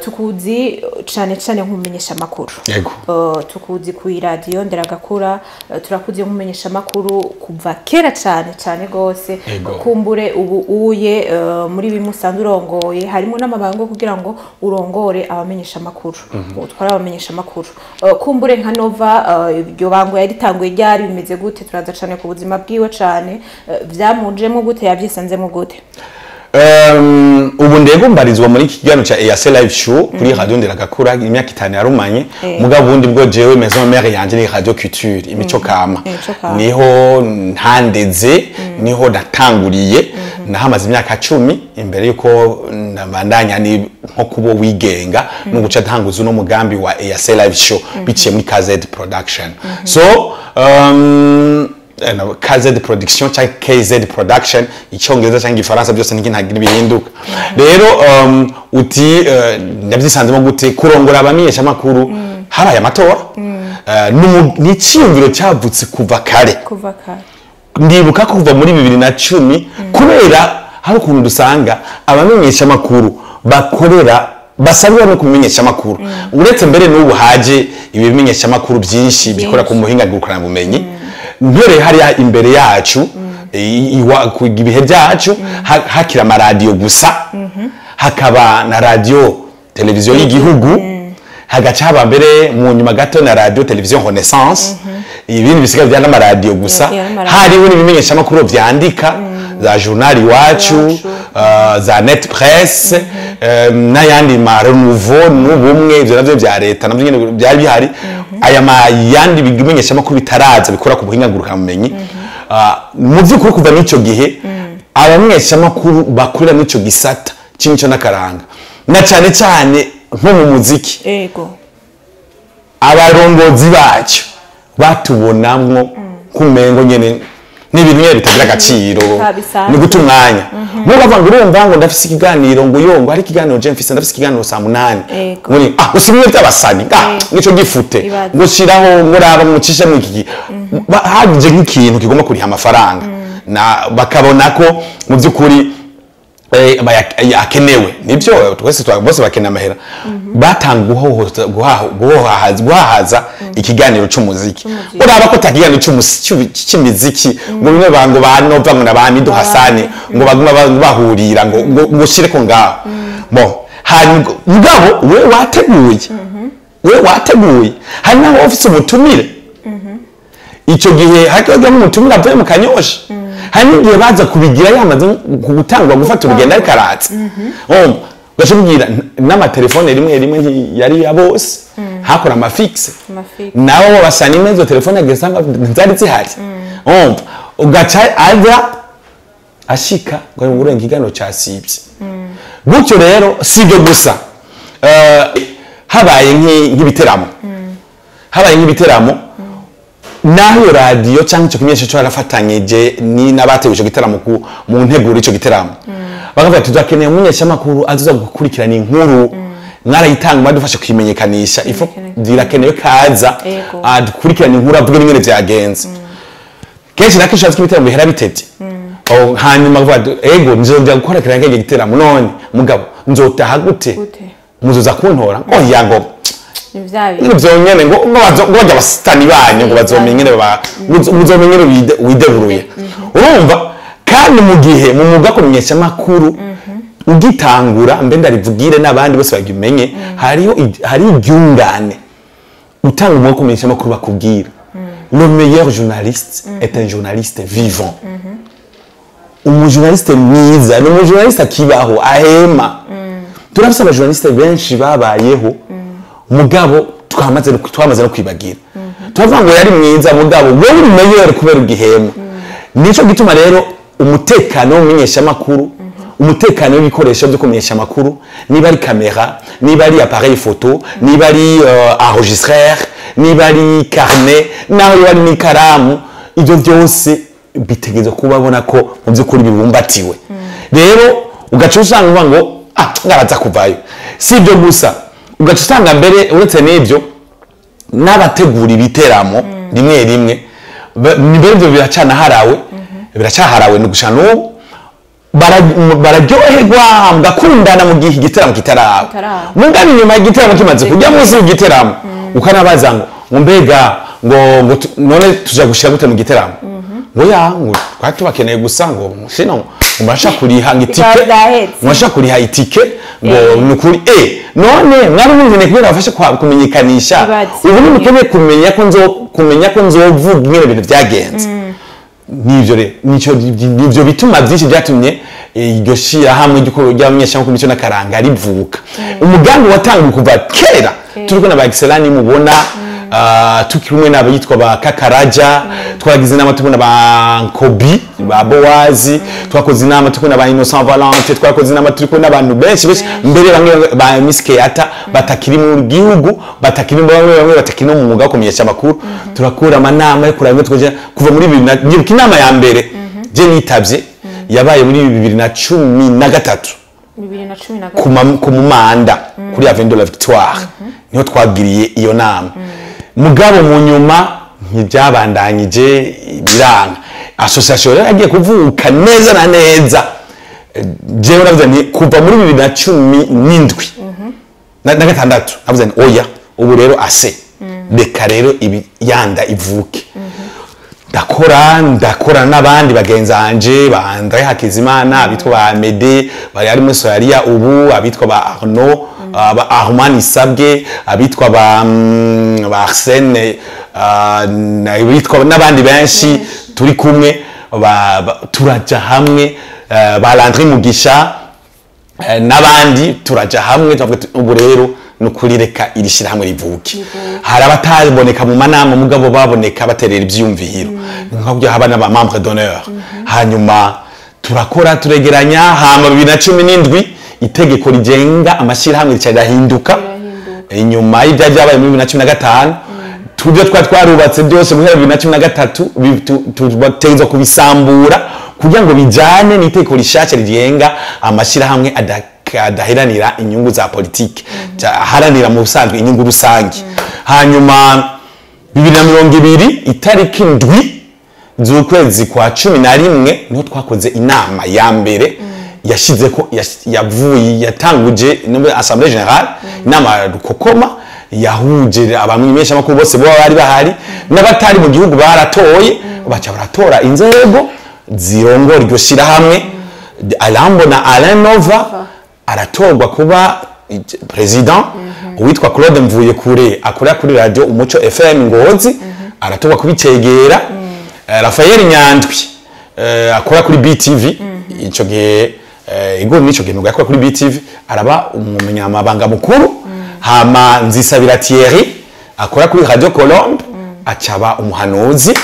[SPEAKER 2] Tukuzi cane cane nk'umumenyesha makuru.
[SPEAKER 1] Yego.
[SPEAKER 2] Tukuzi ku iradiyo Nderagakura, turakuzi nk'umumenyesha makuru kuva kera cane cane gose.
[SPEAKER 1] Yego.
[SPEAKER 2] Kumbure ubu uye muri bimwe usanzwe urongoye harimo n'amabanga kugira ngo urongore abamenyesha makuru, utware abamenyesha makuru. Kumbure nka Nova, iryo bango yaritanguye ryari, bimeze gute? Turaza cane ku buzima bwiwe cane, vyamujemwo gute, yavyisanzemwo gute?
[SPEAKER 1] Ubu ndego mbarizwa muri iki kiganiro ca EAC Live Show kuri Radio Nderagakura imyaka 5 yarumanye. Mugabo ubundi bwo jewe maison mère yanje ni Radio Culture Imico Kama.
[SPEAKER 2] Imico Kama.
[SPEAKER 1] Niho ntandeze, niho natanguriye, nahamaze imyaka 10 imbere yuko ndabandanya ni nko kubo wigenga no guca ntanguza uno mugambi wa EAC Live Show biciye muri KZ Production. So no, KZ Production cyangwa KZ Production, Icyongereza cyangwa Igifaransa, byose niki ntagira bihinduka. Rero uti ndabyisanzemo gute kurongora abamenyesha makuru? Habaye amatora. Ni iciyumviro cyavutse kuva kare.
[SPEAKER 2] Kuva kare.
[SPEAKER 1] Ndibuka ko kuva muri 2010, kubera hari ukuntu dusanga abamenyesha amakuru bakorera basabwa no kumenyesha amakuru, uretse mbere n'ubu haje ibimenyesha amakuru byinshi bikora ku muhinga ngurukanabumenyi. Mbere hariya imbere yacu, ku ibihe byacu, hakiri amaradiyo gusa, hakaba na radiyo televiziyo y'igihugu, hagaca haba mbere mu nyuma gato na radiyo televiziyo Renaissance. Ibindi bisigaye bya n'amaradiyo gusa.
[SPEAKER 2] Yeah, n'amaradiyo.
[SPEAKER 1] Hariho n'ibimenyesha amakuru vyandika, za Journal Iwacu,
[SPEAKER 2] Iwacu.
[SPEAKER 1] Za Net Press, n'ayandi ma Renouveau n'Ubumwe, ivyo navyo vya leta navyo nyene byari bihari. Aya ma yandi bimenyesha amakuru bitaraza bikora ku buhinga ngurukanabumenyi. Mu vy'ukuri, kuva n'ico gihe abamenyesha amakuru bakorera n'ico gisata c'imico n'akaranga, na cane cane nko mu muziki, abarongozi bacyo batubonamwo kumengo nyene n'ibintu nyene bitagira agaciro.
[SPEAKER 2] Bisanzwe.
[SPEAKER 1] Ni guta umwanya. Mugo bavuga ngo urumva ngo ndafise ikiganiro, ngo yo ngo hari ikiganiro je mfise, ndafise ikiganiro saa 8. Muri usibye by'abasani, nico gifute.
[SPEAKER 2] Ibaze.
[SPEAKER 1] Ngo shiraho, ngo raba mucishe mu iki. Haje nk'ikintu kigomba kuriha amafaranga na bakabona ko mu by'ukuri akenewe. Nibyo, twese bose bakeneye amahera. Batanga guhohaza ikiganiro c'umuziki.
[SPEAKER 2] C'umuziki.
[SPEAKER 1] Uraba ko takiganiro c'imiziki, ngo bimwe bango banova, ngo nabami duhasane, ngo baguma bahurira, ngo shire ko ngaho. Bon, hanyuma mugabo we wateguye, we wateguye, hari naho ufise umutumire. Icyo gihe hakaba n'umutumire avuye mu Kanyosha. Hari n'igihe baza kubigira yamaze gutangwa gufata urugendo, ariko aratse. Ugaca ubwira n'amatelefone rimwe rimwe yari ya bose, hakora ama fixe.
[SPEAKER 2] Ama fixe.
[SPEAKER 1] Nabo basana izo telefone agasanga zari zihari. Ugaca aza ashika ngo urenga ikiganiro cyasibye gutyo. Rero si ibyo gusa. Habaye nk'ibiteramo, habaye nk'ibiteramo, naho iyo radiyo cyangwa icyo kimenyesho cyo yarafatanyije ni n'abateguye icyo giteramo mu nteguro icyo giteramo, bakavuga ati tuzakeneye umumenyeshamakuru azoza gukurikirana inkuru mwarayitanga, mwadufashe kuyimenyekanisha, ifo birakenewe kaza adukurikirana inkuru, avuge n'ingene vyagenze. Kenshi na kenshi ko ibiteramo bihera bitevye. Oh, hanyuma bavuga ati, ego nzongera gukora kiriya ngenge giteramo, none mugabo nzotaha gute?
[SPEAKER 2] Gute?
[SPEAKER 1] Muzoza kuntora? Oya, ngo
[SPEAKER 2] Ni vya bintu.
[SPEAKER 1] Ngo vyonyene, ngo bajya abasitani banyu, ngo bazomenya ingene muzomenya ingene wideburuye. Urumva kandi mu gihe mu mwuga wo kumenyesha amakuru ugitangura, mbe ndarivugire n'abandi bose bagimenye, hariho hari iryungane utanga umwuga wo kumenyesha amakuru bakubwira: le meilleur journaliste est un journaliste vivant. Umujournaliste mwiza ni umujournaliste akibaho, ahema. Turafise abajournaliste benshi babayeho, mugabo twamaze no kwibagira. Turavuga ngo yari mwiza, mugabo wowe uri meilleur kubera ugihema. Nico gituma rero umutekano w'umumenyeshamakuru, umutekano w'ibikoresho byo kumenyesha amakuru, niba ari kamera, niba ari appareil photo, niba ari enregistreur, niba ari carnet, naho yoba ari n'ikaramu, ibyo byose bitegerezwa kuba babona ko mu by'ukuri bibumbatiwe. Rero ugaca usanga uvuga ngo ngaraza kuvayo. Si ibyo gusa, ugaca usanga mbere uretse n'ibyo n'abategura ibiteramo rimwe rimwe mbere ibyo biracanaharawe, biracaharawe ni gusa n'ubu bararyoherwa, mugakundana mu gihe igiteramo kitaraba.
[SPEAKER 2] Kitaraba.
[SPEAKER 1] Mugabo inyuma y'igiteramo kimaze kujya munsi y'igiteramo, ukanabaza ngo mbega ngo none tuja gushira gute mu giteramo? Ngo ya, ngo twari tubakeneye gusa, ngo sino ngo murashaka kuriha ngo itike.
[SPEAKER 2] Bikaba byahetse.
[SPEAKER 1] Murashaka kuriha itike, ngo nukuri none mwari mubikeneye kubera bafashe kumenyekanisha.
[SPEAKER 2] Ibaze.
[SPEAKER 1] Ubu nimukeneye kumenya ko nzovuga ingene ibintu byagenze. Nivyo rero nico nivyo bituma byinshi byatumye iryo shirahamwe ry'abamenyeshamakuru mico n'akaranga rivuka. Umugambi watanguye kuva kera, turiko na ba Excellent mubona, tukiri kumwe n'abayitwa ba Kakaraja. Twagize inama turi kumwe na ba Nkobi, ba Bowazi, twakoze inama turi kumwe na ba Innocent Valente, twakoze inama turi kumwe n'abantu benshi benshi, mbere bamwe ba Miss Keata batakiri mu gihugu, batakiri bamwe bamwe batakiri no mu mwuga wo kumenyesha amakuru. Turakura amanama yo kuraba twaje kuva muri bibiri na nyibuka inama ya mbere je nitavye yabaye muri 2013.
[SPEAKER 2] 2013.
[SPEAKER 1] Ku mumanda kuri Avenue de la Victoire niho twagiriye iyo nama. Mugabo mu nyuma ntibyabandanyije, biranga. Association rero yagiye kuvuka neza na neza, jewe navuze nti kuva muri 2017 na gatandatu, navuze nti oya, ubu rero ase reka rero ibi yanda ivuke. Ndakora n'abandi bagenzi banje, ba Andre Hakizimana, abitwa ba Amede bari ari muri Somalia ubu, abitwa ba Arnaud, ba Armand Isabwe, abitwa ba Arsène, abitwa n'abandi benshi turi kumwe, turaja hamwe, ba Landry Mugisha, n'abandi, turaja hamwe tuvuga tuti, ubu rero nukuri reka iri shyirahamwe rivuke. Hari abataboneka mu manama, mugabo baboneka baterera ivyiyumviro, nka burya haba n'aba membre d'honneur. Hanyuma turakora, turegeranya, hama 2017 itegeko rigenga amashyirahamwe rica rirahinduka.
[SPEAKER 2] Rirahinduka.
[SPEAKER 1] Inyuma y'ibya byabaye muri 2015, tubyo twari twarubatse byose guhera 2013 tubategezwa kubisambura kugira ngo bijyane n'itegeko rishasha rigenga amashyirahamwe adaharanira inyungu za politiki, aharanira mu busanzwe inyungu rusange. Hanyuma 2020, itariki 7 z'ukwezi kwa 11, niho twakoze inama ya mbere yashize ko yavuye yatanguje no assemblée générale, inama rukokoma yahuje abamenyesha makuru bose bo bari bahari n'abatari mu gihugu. Baratoye, baca baratora inzego zirongora iryo shirahamwe. Alambona Alain Nova aratorwa kuba président, uwitwa Claude Mvuyekure akorera kuri radio Umuco FM Ngozi aratorwa kubicegera, Raphael Nyandwi akora kuri BTV ico gihe, igo nico gihe nubwo yakora kuri BTV, araba umunyamabanga mukuru. Hama Nzisabira Thierry akora kuri Radio Colombe acaba umuhanuzi.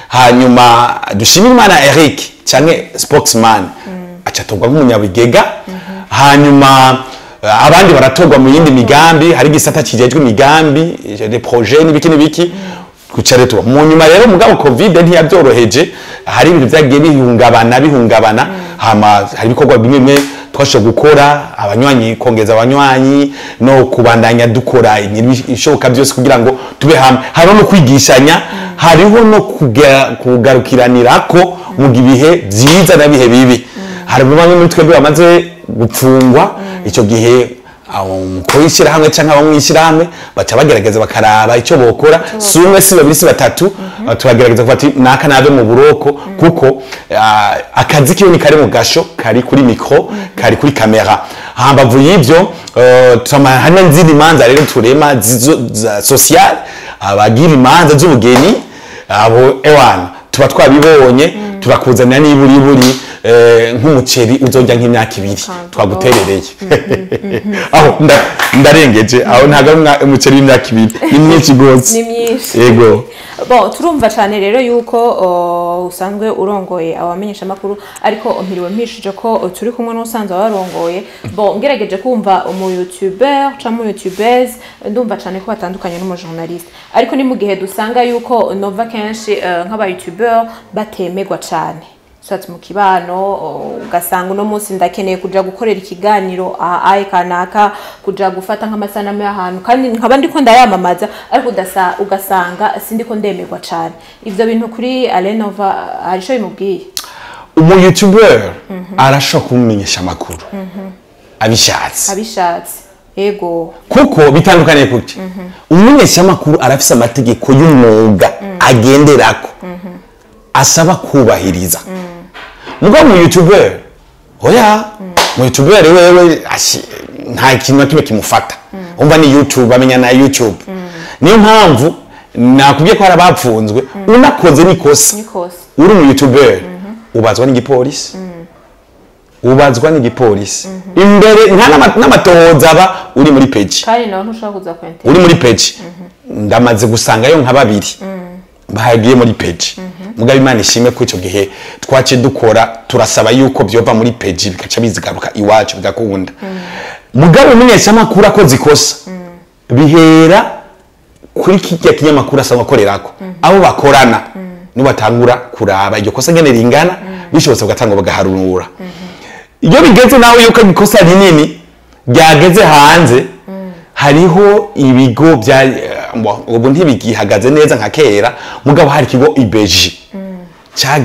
[SPEAKER 1] Hanyuma Dushimirimana Eric canke spokesman acatorwa nk'umunyabigega. Hanyuma abandi baratorwa mu yindi migambi, hari igisata kijejwe imigambi, des projets n'ibiki n'ibiki. Kuca rero mu nyuma rero, mugabo Covid ntiyabyoroheje, hari ibintu byagiye bihungabana bihungabana. Hama hari ibikorwa bimwe bimwe twashoboye gukora, abanywanyi, kongeza abanywanyi no kubandanya dukora ibishoboka byose kugira ngo tube hamwe. Hariho no kwigishanya, hariho no kugarukiranirako mu bihe byiza n'ibihe bibi. Hari bamwe muri twebwe bamaze gupfungwa, icyo gihe umukuru w'ishyirahamwe cyangwa abo mu ishyirahamwe baca bagerageza bakaraba icyo bokora. Si umwe, si babiri, si batatu, turagerageza kuvuga ati naka nabe mu buroko, kuko akazi kiwe ni kari mu gasho, kari kuri micro, kari kuri kamera. Hambavu y'ibyo, hari n'izindi manza rero turema za social, abagira imanza z'ubugeni, abo ewana tuba twabibonye, turakuzanira n'iburiburi nk'umuceri uzojya nk'imyaka 2 twaguterereye aho. Ndarengeje aho, ntabwo ari umuceri w'imyaka 2, ni myinshi rwose.
[SPEAKER 2] Ni myinshi.
[SPEAKER 1] Yego.
[SPEAKER 2] Bon, turumva cyane rero yuko usanzwe urongoye abamenyeshamakuru, ariko mpiriwe mpishije ko turi kumwe n'usanzwe warongoye. Bon, ngerageje kumva umu youtuber cyangwa umu youtubeuse, ndumva cyane ko batandukanye n'umu journaliste, ariko ni mu gihe dusanga yuko nova kenshi nk'aba youtuber batemegwa cyane soit mu kibano, ugasanga uno munsi ndakeneye kuja gukorera ikiganiro aha aye kanaka, kuja gufata nk'amasanamu y'ahantu kandi nkaba ndiko ndayamamaza, ariko ugasanga sindiko ndemerwa cane. Ivyo bintu kuri Alenova hari ico bimubwiye?
[SPEAKER 1] Umu youtuber arashobora kumumenyesha amakuru abishatse.
[SPEAKER 2] Abishatse, yego.
[SPEAKER 1] Kuko bitandukaniye kuki? Umumenyeshamakuru arafise amategeko y'umwuga agenderako, asaba kubahiriza. Mugabo mu youtuber oya, mu youtuber wewe nta kintu na kimwe kimufata, umva ni YouTube, amenya na YouTube. Niyo mpamvu nakubwiye ko hari abapfunzwe. Unakoze n'ikosa
[SPEAKER 2] nikosa
[SPEAKER 1] uri mu youtuber, ubazwa n'igipolisi, ubazwa n'igipolisi imbere, nta n'amatohoza aba uri muri peji.
[SPEAKER 2] Kandi nawe ntushobora kuza kwentera.
[SPEAKER 1] Uri muri peji, ndamaze gusangayo nka babiri bagiye muri peji. Mugabo Imana ishimwe ko icyo gihe twace dukora, turasaba yuko byova muri peji bigaca bizigaruka iwacu, bigakunda. Mugabo umumenyeshamakuru akoze ikosa, bihera kuri kijya kinyamakuru asanzwe akorerako, abo bakorana nibo batangura kuraba iryo kosa ngene ringana, bishobotse bagatanga bagaharura. Iyo bigeze nawe yuko ikosa rinini ryageze hanze, hariho ibigo bya Ubu ntibigihagaze neza nka kera, mugabo hari ikigo IBG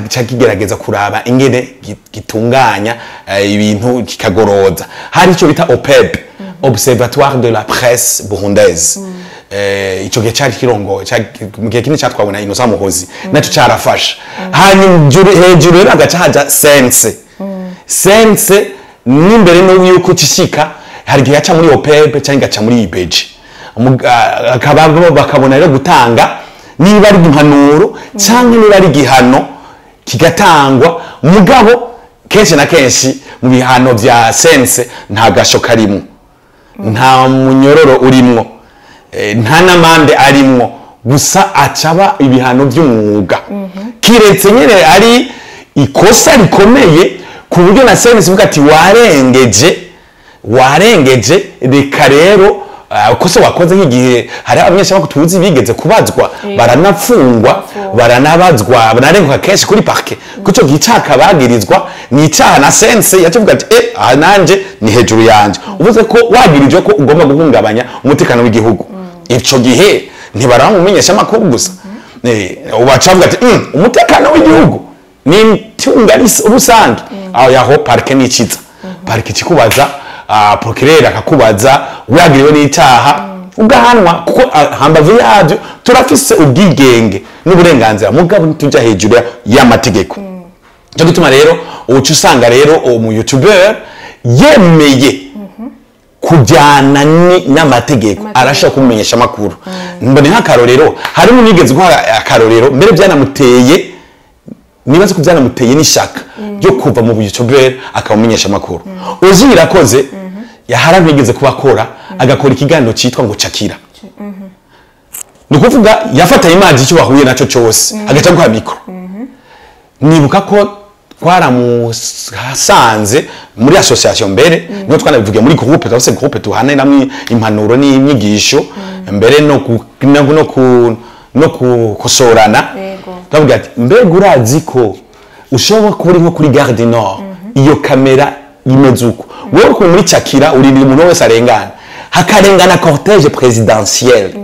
[SPEAKER 1] cakigerageza kuraba ingene gitunganya ibintu, kikagoroza. Hari icyo bita OPEB, Observatoire de la Presse Burundaise. Ico gihe cari kirongoye mu gihe kinini catwawe na Innocent Muhozi, naco carafasha. Hanyuma hejuru rero hagaca haja CNC. CNC n'imbere no yuko cishika, hari igihe yaca muri OPEB cyangwa igaca muri IBG. Akaba bakabona rero gutanga niba ari impanuro cyangwa niba ari igihano kigatangwa. Mugabo kenshi na kenshi mu bihano vya CNC nta gasho karimwo, nta munyororo urimwo, nta n'amande arimwo, gusa acaba ibihano by'umwuga, kiretse nyine ari ikosa rikomeye ku buryo na CNC ivuga ati warengeje, warengeje, reka rero ikosa wakoze. Nk'igihe hari abamenyeshamakuru tuzi bigeze kubazwa, baranafungwa, baranabazwa, banarenguka kenshi kuri parquet, kuco gihe icaha kabagirizwa ni icaha na CNC yacivuga ati aha nanje ni hejuru yanje. Uvuze ko wagirijwe ko ugomba guhungabanya umutekano w'igihugu, ico gihe ntibaraba umumenyeshamakuru gusa. Ubaca bavuga ati umutekano w'igihugu ni itunga rusange." Aho yaho parquet niciza, parquet ikikubaza, procureur akakubaza, wagiriwe n'icyaha ugahanwa, kuko hambavu yabyo turafise ubwigenge n'uburenganzira, mugabo ntitujya hejuru y'amategeko. Cyo gituma rero uca usanga rero umu youtuber yemeye kujyana n'amategeko arashobora kumumenyesha amakuru. Mbone nk'akarorero, harimo nigeze guha akarorero mbere byanamuteye, nibaze ko byanamuteye n'ishaka ryo kuva mu youtuber akamumenyesha amakuru. Uzi Irakoze yaharamwigeze kuba akora, agakora ikiganiro cyitwa ngo Cakira. Ni ukuvuga yafata image icyo bahuye nacyo cyose, agaca guha micro. Nibuka ko twaramusanze muri association mbere niho twanabivugiye muri groupe, turafise groupe tuhana impanuro n'inyigisho mbere no kukosorana. Twavuga ati mbega urazi ko ushobora kuba uri nko kuri Gare du Nord, iyo kamera imeze uko, wewe uri muri Cakira, urindira umuntu wese arengana, hakarengana cortège présidentielle,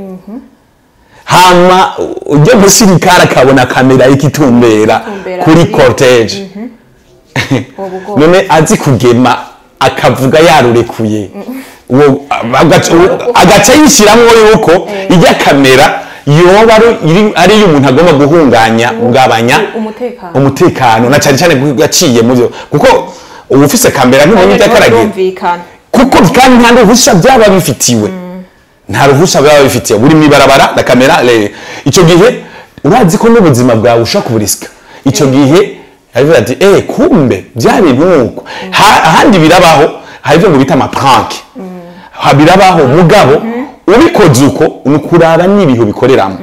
[SPEAKER 1] hama ujya musirikare akabona kamera y'ikitumbera
[SPEAKER 2] Itumbera
[SPEAKER 1] kuri cortège,
[SPEAKER 2] Uwo bugomba.
[SPEAKER 1] none azi kugema akavuga yarurekuye, uwo agaca yishyiramo yuko ijya kamera yoba ari iy'umuntu agomba guhunganya ugabanya
[SPEAKER 2] umutekano.
[SPEAKER 1] Umutekano, na cyane cyane yaciye mu byo, kuko uba ufise kamera ntubonye ibyo akaragira.
[SPEAKER 2] Birumvikana.
[SPEAKER 1] Kuko kandi nta ruhusha byaba bifitiwe, nta ruhusha byaba bifitiwe, buri mw'ibarabara na kamera. Icyo gihe urazi ko n'ubuzima bwawe ushobora kuburisika. Icyo gihe aravuga ati kumbe bya bintu nuko. Ahandi birabaho, hari ibyo ngo bita ama prank. Birabaho, mugabo ubikoze uko ni ukuraba n'ibihe ubikoreramo.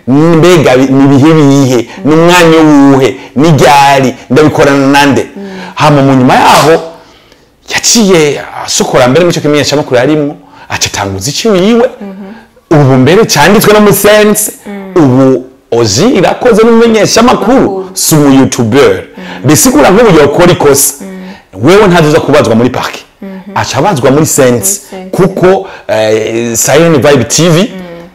[SPEAKER 1] Mbega ni ibihe bihe, ni umwanya wuhe, ni ryari, ndabikorana nande? Hama mu nyuma yaho yaciye asokora mbere mu kimenyeshamakuru yarimwo, aca atanguza icyo yiwe ubu mbere cyanditswe no muri CNC. Ubu Ozi Irakoze n'umumenyeshamakuru, si umu youtuber. Bisigura nk'ubu yokora ikosa, wewe ntazuza kubazwa muri parquet, aca abazwa muri CNC,
[SPEAKER 2] CNC.
[SPEAKER 1] kuko Siren Vibe TV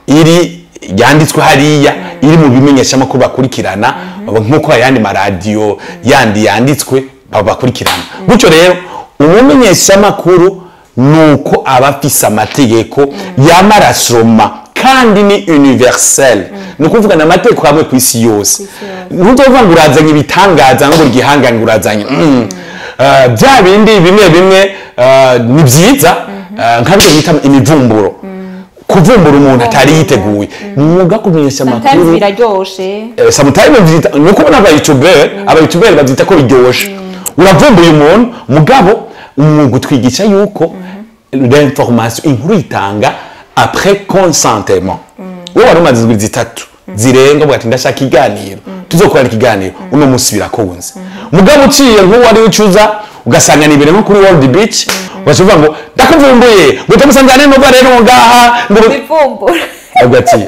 [SPEAKER 1] iri yanditswe hariya, iri mu bimenyeshamakuru bakurikirana nk'uko ayandi maradiyo yandi yanditswe bakurikirana. Gutyo rero umumenyeshamakuru nuko aba afise amategeko yamarasoma kandi ni universel, ni ukuvuga ni amategeko hamwe ku isi yose. Ntuzovuga ngo urazanye ibitangaza, ngo igihangane ngo urazanye. Bya bindi bimwe bimwe ni byiza, nka byo bita imivumburo, kuvumbura umuntu atari yiteguye. Ni umwuga wo kumenyesha
[SPEAKER 2] Sometimes
[SPEAKER 1] amakuru.
[SPEAKER 2] Biraryoshe.
[SPEAKER 1] Sometimes bavyita, ni uko ubona aba youtuber bavyita ko biryoshe, uravumbuye umuntu. Mugabo umwuga utwigisha yuko l'information, inkuru itanga après consentement. Wowe wari umaze indwi 3 zirenga uvuga ati ndashaka ikiganiro, tuzokorana ikiganiro uno munsi, birakunze. Mugabo uciye nk'uwari ucuza ugasanga ni ibintu nko kuri World Beach, ugaca uvuga ngo ndakuvumbuye, ngo utamusanzane nova rero ngaha ngo
[SPEAKER 2] Bivumbura.
[SPEAKER 1] Avuga ati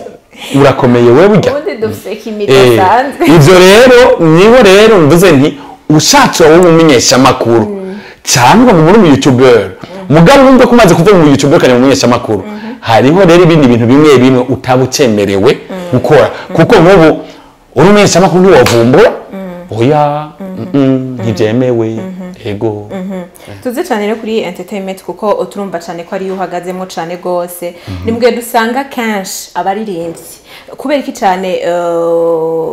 [SPEAKER 1] urakomeye wewe burya.
[SPEAKER 2] Ubundi dufise kimi idasanzwe.
[SPEAKER 1] Ivyo rero niho rero mvuze nti ushatse wowe umumenyeshamakuru cyangwa ngo muri umu youtuber, mugabo wumve ko umaze kuva mu youtuber ukajya mu mumenyeshamakuru. Hariho rero ibindi bintu bimwe bimwe utaba ucemerewe gukora, kuko nk'ubu uri umumenyeshamakuru ntiwovumbura, oya, ntibyemewe. Ego.
[SPEAKER 2] Tuze cyane rero kuri entertainment, kuko turumva cyane ko ariyo uhagazemo cyane rwose. Ni dusanga kenshi abaririmbyi, kubera iki cyane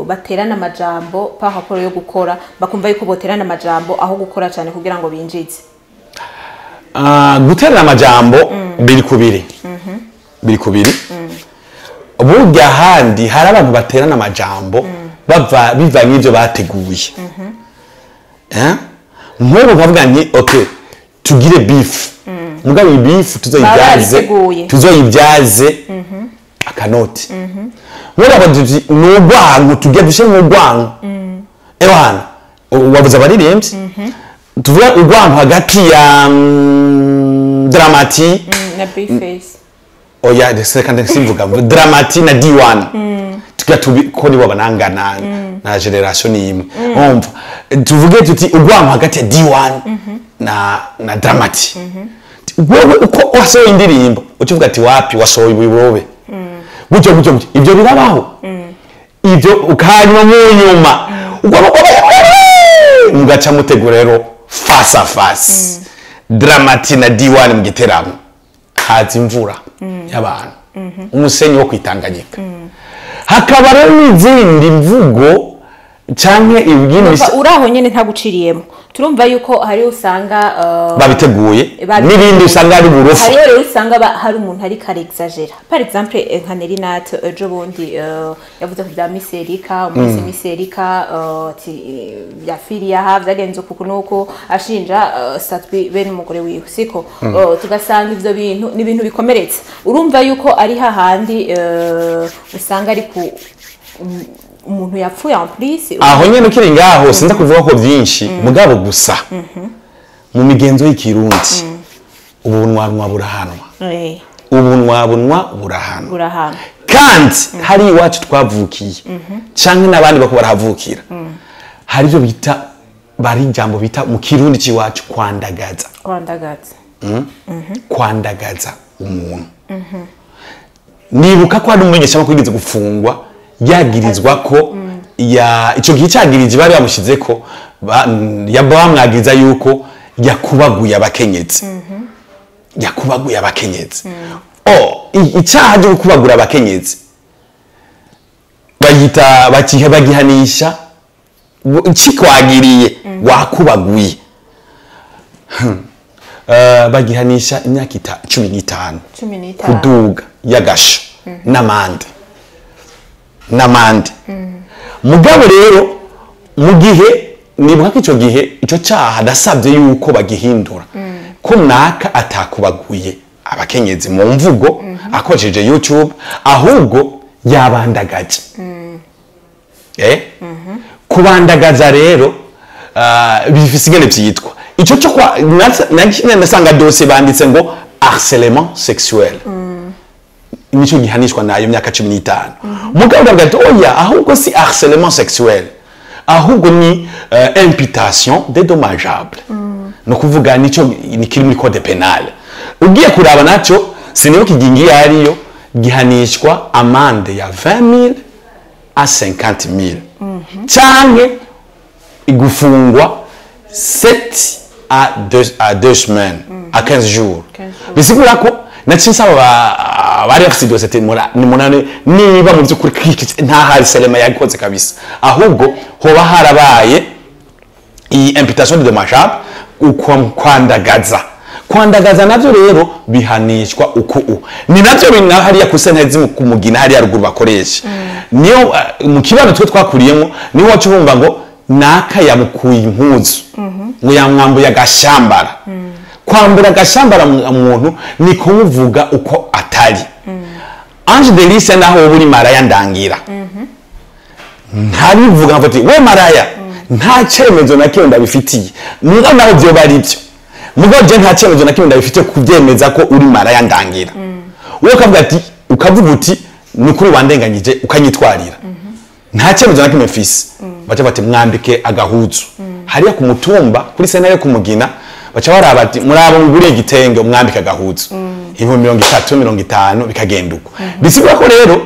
[SPEAKER 2] baterana amajambo par rapport yo gukora, bakumva yuko boterana amajambo aho gukora cyane kugira ngo binjize?
[SPEAKER 1] Guterana amajambo biri kubiri, biri kubiri. Burya handi hari abantu baterana amajambo bava bivanye n'ibyo bateguye. Eh? Nk'ubu nkavuga nti: "Ok, tugire beef, mugabo iyi beef tuzoyibyaze
[SPEAKER 2] Babiteguye.
[SPEAKER 1] tuzoyibyaze akanoti." Nk'ubu abo tuti ni urwango, tujya dushyire mu urwango. Ewana, wabuze abaririmbyi, tuvuga urwango hagati ya Dramati
[SPEAKER 2] Na B-Face.
[SPEAKER 1] Oya, reka simvuga Dramati na D1, tugira tubi ko nibo banangana na generation ni imwe. Umva, tuvuge tuti urwango hagati ya D1 na Dramati. Wewe uko wasohoye indirimbo, ukivuga ati: "Wapi, wasohoye ubuyobe gutyo gutyo gutyo." Ibyo birabaho, ibyo ukanywa mu nyuma mugaca mutegura rero face à face, Dramati na D1 mu giteramo, haza imvura y'abantu, umusenyi wo kwitanganyika. Hakaba rero n'izindi mvugo canke ibwini.
[SPEAKER 2] Uri aho nyene ntaguciriyemo, turumva yuko hari usanga
[SPEAKER 1] babiteguye.
[SPEAKER 2] Babiteguye.
[SPEAKER 1] N'ibindi usanga ari uburofa.
[SPEAKER 2] Hariho rero usanga hari umuntu ariko arexagera. Par exemple, nka Nerinat ejo bundi yavuze ku bya Miss Erika, umunsi Miss Erika ati byafiriye aha, byagenze uku nuku, ashinja Satwi bene umugore wiwe, siko? Tugasanga ivyo bintu ni ibintu bikomeretse. Urumva yuko ari hahandi usanga ari ku umuntu yapfuye en plus.
[SPEAKER 1] Aho nyene ukiri ngaho, sinza kuvuga ko byinshi, mugabo gusa mu migenzo y'ikirundi ubunwanwa burahanwa. Ubunwabunwa burahanwa.
[SPEAKER 2] Burahana.
[SPEAKER 1] Kandi hari iwacu twavukiye canke n'abandi bako barahavukira, hari ibyo bita, bari ijambo bita mu kirundi c'iwacu kwandagaza.
[SPEAKER 2] Kwandagaza.
[SPEAKER 1] Kwandagaza umuntu. Nibuka ko hari umumenyeshamakuru yigeze gufungwa, yagirizwa ko ya ico gihe cagirije bari bamushize ko bamwagiriza yuko yakubaguye abakenyezi, yakubaguye abakenyezi. Oh, icaha cyo gukubagura abakenyezi bayita bakiha bagihanisha kikwagiriye wakubaguye. Bagihanisha imyaka 15.
[SPEAKER 2] 15.
[SPEAKER 1] Kuduga y'agasho n'amande, n'amande. Mugabo rero mu gihe nibuka ko ico gihe ico caha nasabye yuko bagihindura, ko naka atakubaguye abakenyezi mu mvugo akoresheje YouTube, ahubwo yabandagaje. Kubandagaza rero bifise ingene vyitwa. Ico cyo kwa nasanga dosiye banditse ngo harcèlement sexuel, nico gihanishwa nayo myaka 15. Mugabo ndavuga ati: "Oya, ahubwo si harcèlement sexuel, ahubwo ni imputation dédommageable." No kuvuga nico ni kiri muri code pénal. Ugiye kuraba naco, sinibuka igingi iyo ariyo, gihanishwa amande ya 20 000 à 50 000 canke igufungwa 7 à 2 à 2 semaines à 15 jours.
[SPEAKER 2] 15 jours.
[SPEAKER 1] Bisigura ko naciye nsaba bari bafite dosiye ati: "Nimurane niba mu by'ukuri nta harcèlement yakoze kabisa, ahubwo hoba harabaye iyi imputation dédommageable, uko kwandagaza." Kwandagaza navyo rero bihanishwa uku u ni navyo bina hariya ku sentare ku Mugina hariya ruguru bakoresha. Niyo mu kibano twe twakuriyemo, niho wacu bumva ngo naka yamukuye impuzu, ngo yamwambuye agashambara. Kwambura agashambara umuntu ni kumuvuga uko atari. Ange Delice, naho wowe uri maraya ndangira, ntabivuga nkavuga ati: "We maraya," nta cyemezo na kimwe ndabifitiye. Muga naho byoba ari byo, mugabo je nta cyemezo na kimwe ndabifitiye kubyemeza ko uri maraya ndangira. Wowe ukavuga ati, ukavuga uti: "Ni ukuri wandenganyije," ukanyitwarira, nta cyemezo na kimwe mfise. Baca bati: "Mwambike agahuzu." Hariya ku mutumba, kuri sentare ku Mugina, baca baraba ati: "Murabo, nguriye igitenge, umwambike agahuzu." 30,000 50 bikagenda uko. Bisigura ko rero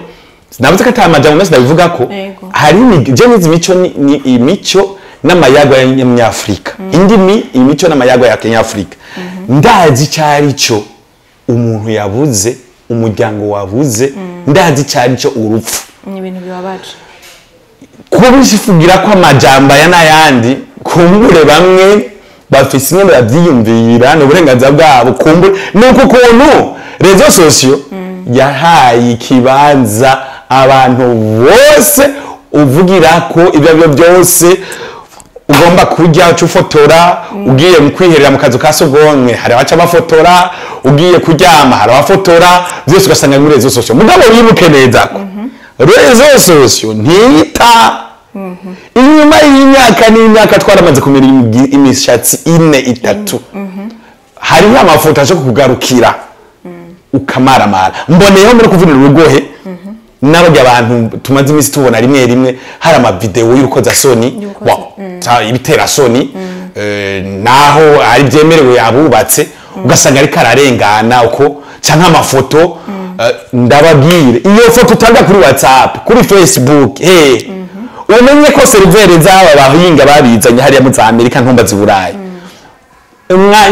[SPEAKER 1] navuze ko ata majambo menshi ndabivuga ko hari je nizi mico ni imico n'amayagwa y'Abanyafrika, indimi, imico n'amayagwa ya Kenyafrika. Ndazi cyari cyo umuntu yabuze, umuryango wabuze, ndazi cyari cyo urupfu.
[SPEAKER 2] Ni ibintu bibabaje.
[SPEAKER 1] Kuba bishifugira ko amajamba ya n'ayandi kumbure bamwe bafise imwe bavyiyumvira n'uburenganzira bwabo, kumbure nuko ukuntu réseaux sociaux yahaye ikibanza abantu bose uvugira ko ibyo aribyo byose ugomba kurya uca ufotora, ugiye mu kwiherera mu kazu ka sugumwe hari abaca bafotora, ugiye kuryama hari abafotora, byose ugasanga muri réseaux sociaux. Mugabo wibuke neza ko réseaux sociaux ntita inyuma y'imyaka n'imyaka twaramaze kumera imishatsi ine itatu, hariho amafoto aje kukugarukira ukamaramara. Mboneyeho muri kuvunira urugohe n'abarya abantu tumaze iminsi tubona rimwe rimwe hari amavideo y'urukozasoni,
[SPEAKER 2] Y'urukoza-
[SPEAKER 1] ibiterasoni, naho ari byemerewe abubatse, ugasanga ariko ararengana uko, canke amafoto, ndababwire iyo foto utanga kuri WhatsApp, kuri Facebook, umenye ko serveur z'aba bahinga babizanye hariya muri za Amerika, ntumba z'i Burayi,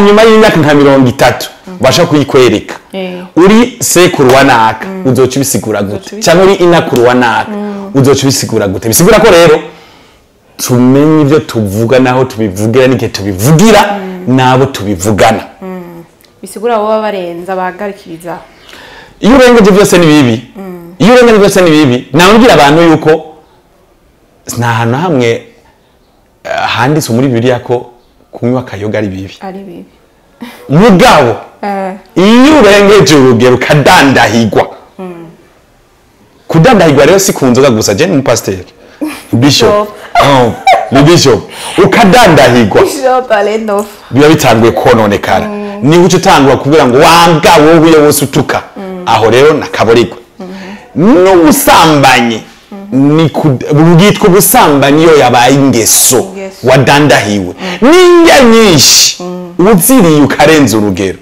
[SPEAKER 1] nyuma y'imyaka nka 30 basha kuyikwereka. Uri sekuru wa naka, uzoca ubisigura gute?
[SPEAKER 2] Uzoca.
[SPEAKER 1] Cyangwa uri inakuru wa naka, uzoca ubisigura gute? Bisigura ko rero tumenye ibyo tuvuga naho tubivugira n'igihe tubivugira n'abo tubivugana.
[SPEAKER 2] Bisigura abo baba barenza bahagarikiriza.
[SPEAKER 1] Iyo urengeje byose ni bibi, iyo urengeje byose ni bibi. Nabwira abantu yuko nta hantu hamwe handitswe muri Bibiliya ko kunywa akayoga ari bibi.
[SPEAKER 2] Ari bibi.
[SPEAKER 1] Mugabo iyo urengeje urugero ukadandahigwa, kudandahigwa rero si ku nzoga gusa, je ni umupasiteri, bishop. Oh, ni bishop, ukadandahigwa,
[SPEAKER 2] Bishop Alain Nova.
[SPEAKER 1] Biba bitanguye kononekara, niba uca utangura kugira ngo wambwa wowe iyo wose utuka, aho rero nakaborerwa n'ubusambanyi. Ni bwitwa ubusambanyi iyo yabaye ingeso.
[SPEAKER 2] Ingeso.
[SPEAKER 1] Wadandahiwe n'indya nyinshi uziriye ukarenza urugero,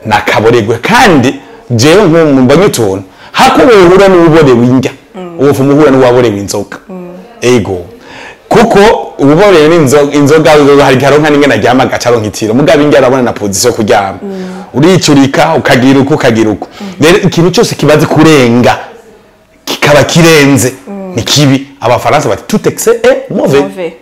[SPEAKER 1] nakaboregwe. Kandi jewe nk'ubu mbonye utuntu hako wohura n'uwuborewe indya, uwo umuhura n'uwaborewe inzoga. Ego, kuko ububorewe n'inzoga hari igihe aronka n'ingene aryama, agaca aronka itiro. Mugabo indya arabona na position yo kuryama, uricurika ukagira uko ukagira uko. Rero ikintu cyose kibaze kurenga kikaba kirenze ni kibi. Abafaransa bati: "Tout excès est mauvais."
[SPEAKER 2] Mauvais.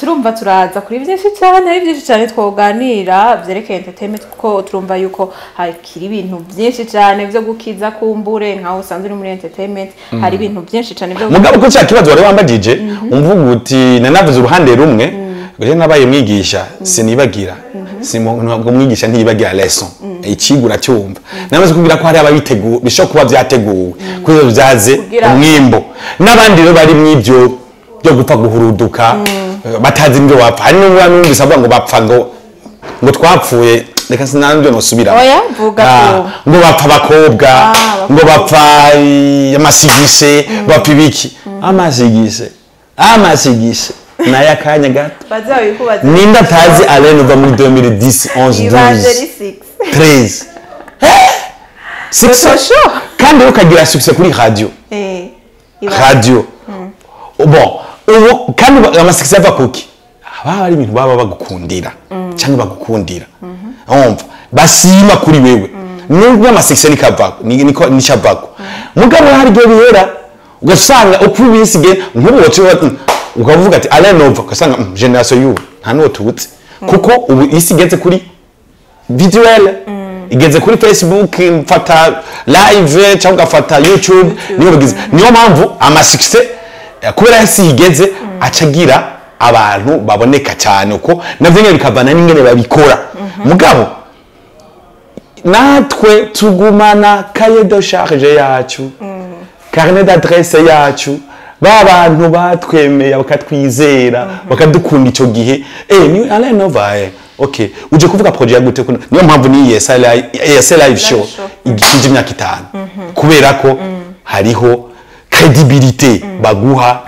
[SPEAKER 2] Turumva turaza kuri byinshi cyane, ari byinshi cyane twoganira byerekeye entertainment, kuko turumva yuko hakiri ibintu byinshi cyane byo gukiza. Kumbure nkaho usanzwe uri muri entertainment, hari ibintu byinshi cyane byo
[SPEAKER 1] Mugabo ko cya kibazo wari wambagije, umvuga uti nanavuze uruhande rumwe. Je nabaye mwigisha, sinibagira. Ntabwo mwigisha ntiyibagira leçon, ikigura uracyumva. Namaze kubwira ko hari ababiteguye, bishobora kuba byateguwe kuri ibyo byaze umwimbo, n'abandi rero bari mw'ibyo byo gupfa guhuruduka, batazi ibyo bapfa. Hari n'ubwo numvise avuga ngo bapfa ngo twapfuye, reka sinanjye nosubira.
[SPEAKER 2] Oya, vuga.
[SPEAKER 1] Ngo bapfa abakobwa, ngo bapfa amasigise, bapfa ibiki, amasigise, amasigise nayo akanya gato.
[SPEAKER 2] Bazabikubaza.
[SPEAKER 1] Ninde atazi Alain uva muri 2010, 11, 12,
[SPEAKER 2] Evangelisix.
[SPEAKER 1] 13? Eh! Succès.
[SPEAKER 2] Social.
[SPEAKER 1] Kandi rero ukagira succès kuri radio. Radio, bon, ubu kandi amasuccès ava kuki? Haba hari ibintu baba bagukundira cyangwa bagukundira, umva bashima kuri wewe, nubwo amasuccès nikavako niko nicavako. Mugabo hari igihe bihera, ugasanga uko iminsi igenda, nk'ubu waciye ukavuga ati Alain Nova, ugasanga génération y'ubu nta n'uwo tubuze, kuko ubu isi igeze kuri visuel, igeze kuri Facebook, mfata live cyangwa ugafata YouTube, niyo bigize. Niyo mpamvu amasuccès, kubera isi igeze, acagira abantu baboneka cyane uko, navyo nyene bikavana n'ingene babikora. Mugabo natwe tugumana cahier de charge yacu, carnet d'adresse yacu, ba bantu batwemeye bakatwizera bakadukunda ico gihe. Ni Alain Nova, okay, uje kuvuga projet ya gute kuno? Niyo mpamvu ni ESL Live, ESL Live Show
[SPEAKER 2] Show.
[SPEAKER 1] igikije imyaka 5, kubera ko hariho crédibilité baguha,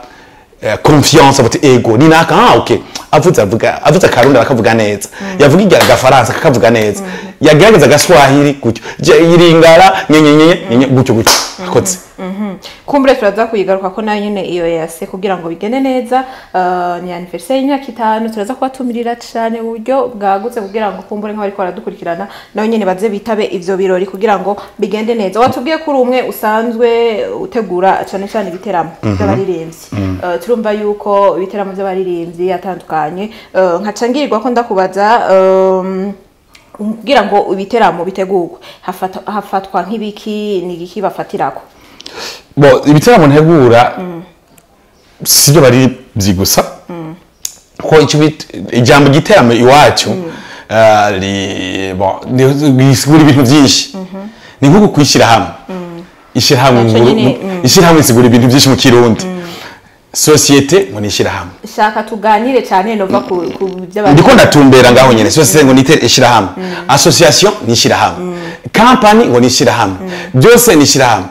[SPEAKER 1] confiance, bati ego ni naka, ah okay, avuze avuga avuze akarundi akavuga neza, yavuga igira agafaransa kakavuga neza. Yagerageza agaswahili gutyo, iringara nyenyenye nyenye gutyo gutyo akotse.
[SPEAKER 2] Kumbure turaza kuyigaruka ko nayo nyene iyo yase kugira ngo bigende neza. Ni anniversaire y'imyaka 5, turaza kubatumirira cane mu buryo bwagutse kugira ngo kumbure nk'abariko baradukurikirana nayo nyene baze bitabe ivyo birori kugira ngo bigende neza. Watubwiye ko uri umwe usanzwe utegura cane cane ibiteramo by'abaririmbyi. Turumva yuko ibiteramo by'abaririmbyi atandukanye, nkaca ngirirwa ko ndakubaza, kugira ngo ibiteramo bitegurwe hafatwa nk'ibiki, ni igiki bafatirako?
[SPEAKER 1] Bo, ibiteramo ntegura sibyo bari gusa, ko icyo ijambo giteramo iwacu bon, risigura ibintu byinshi, ni nko kwishyira hamwe, ishyirahamwe.
[SPEAKER 2] Naco nyene.
[SPEAKER 1] Ishyirahamwe risigura ibintu byinshi mu Kirundi. Société ngo ni ishyirahamwe.
[SPEAKER 2] Shaka tuganire cyane nova ku by'abantu.
[SPEAKER 1] Ndiko ndatumbera ngaho nyene. Société ngo ni ishyirahamwe, association ni ishyirahamwe, company ngo ni ishyirahamwe, byose ni ishyirahamwe.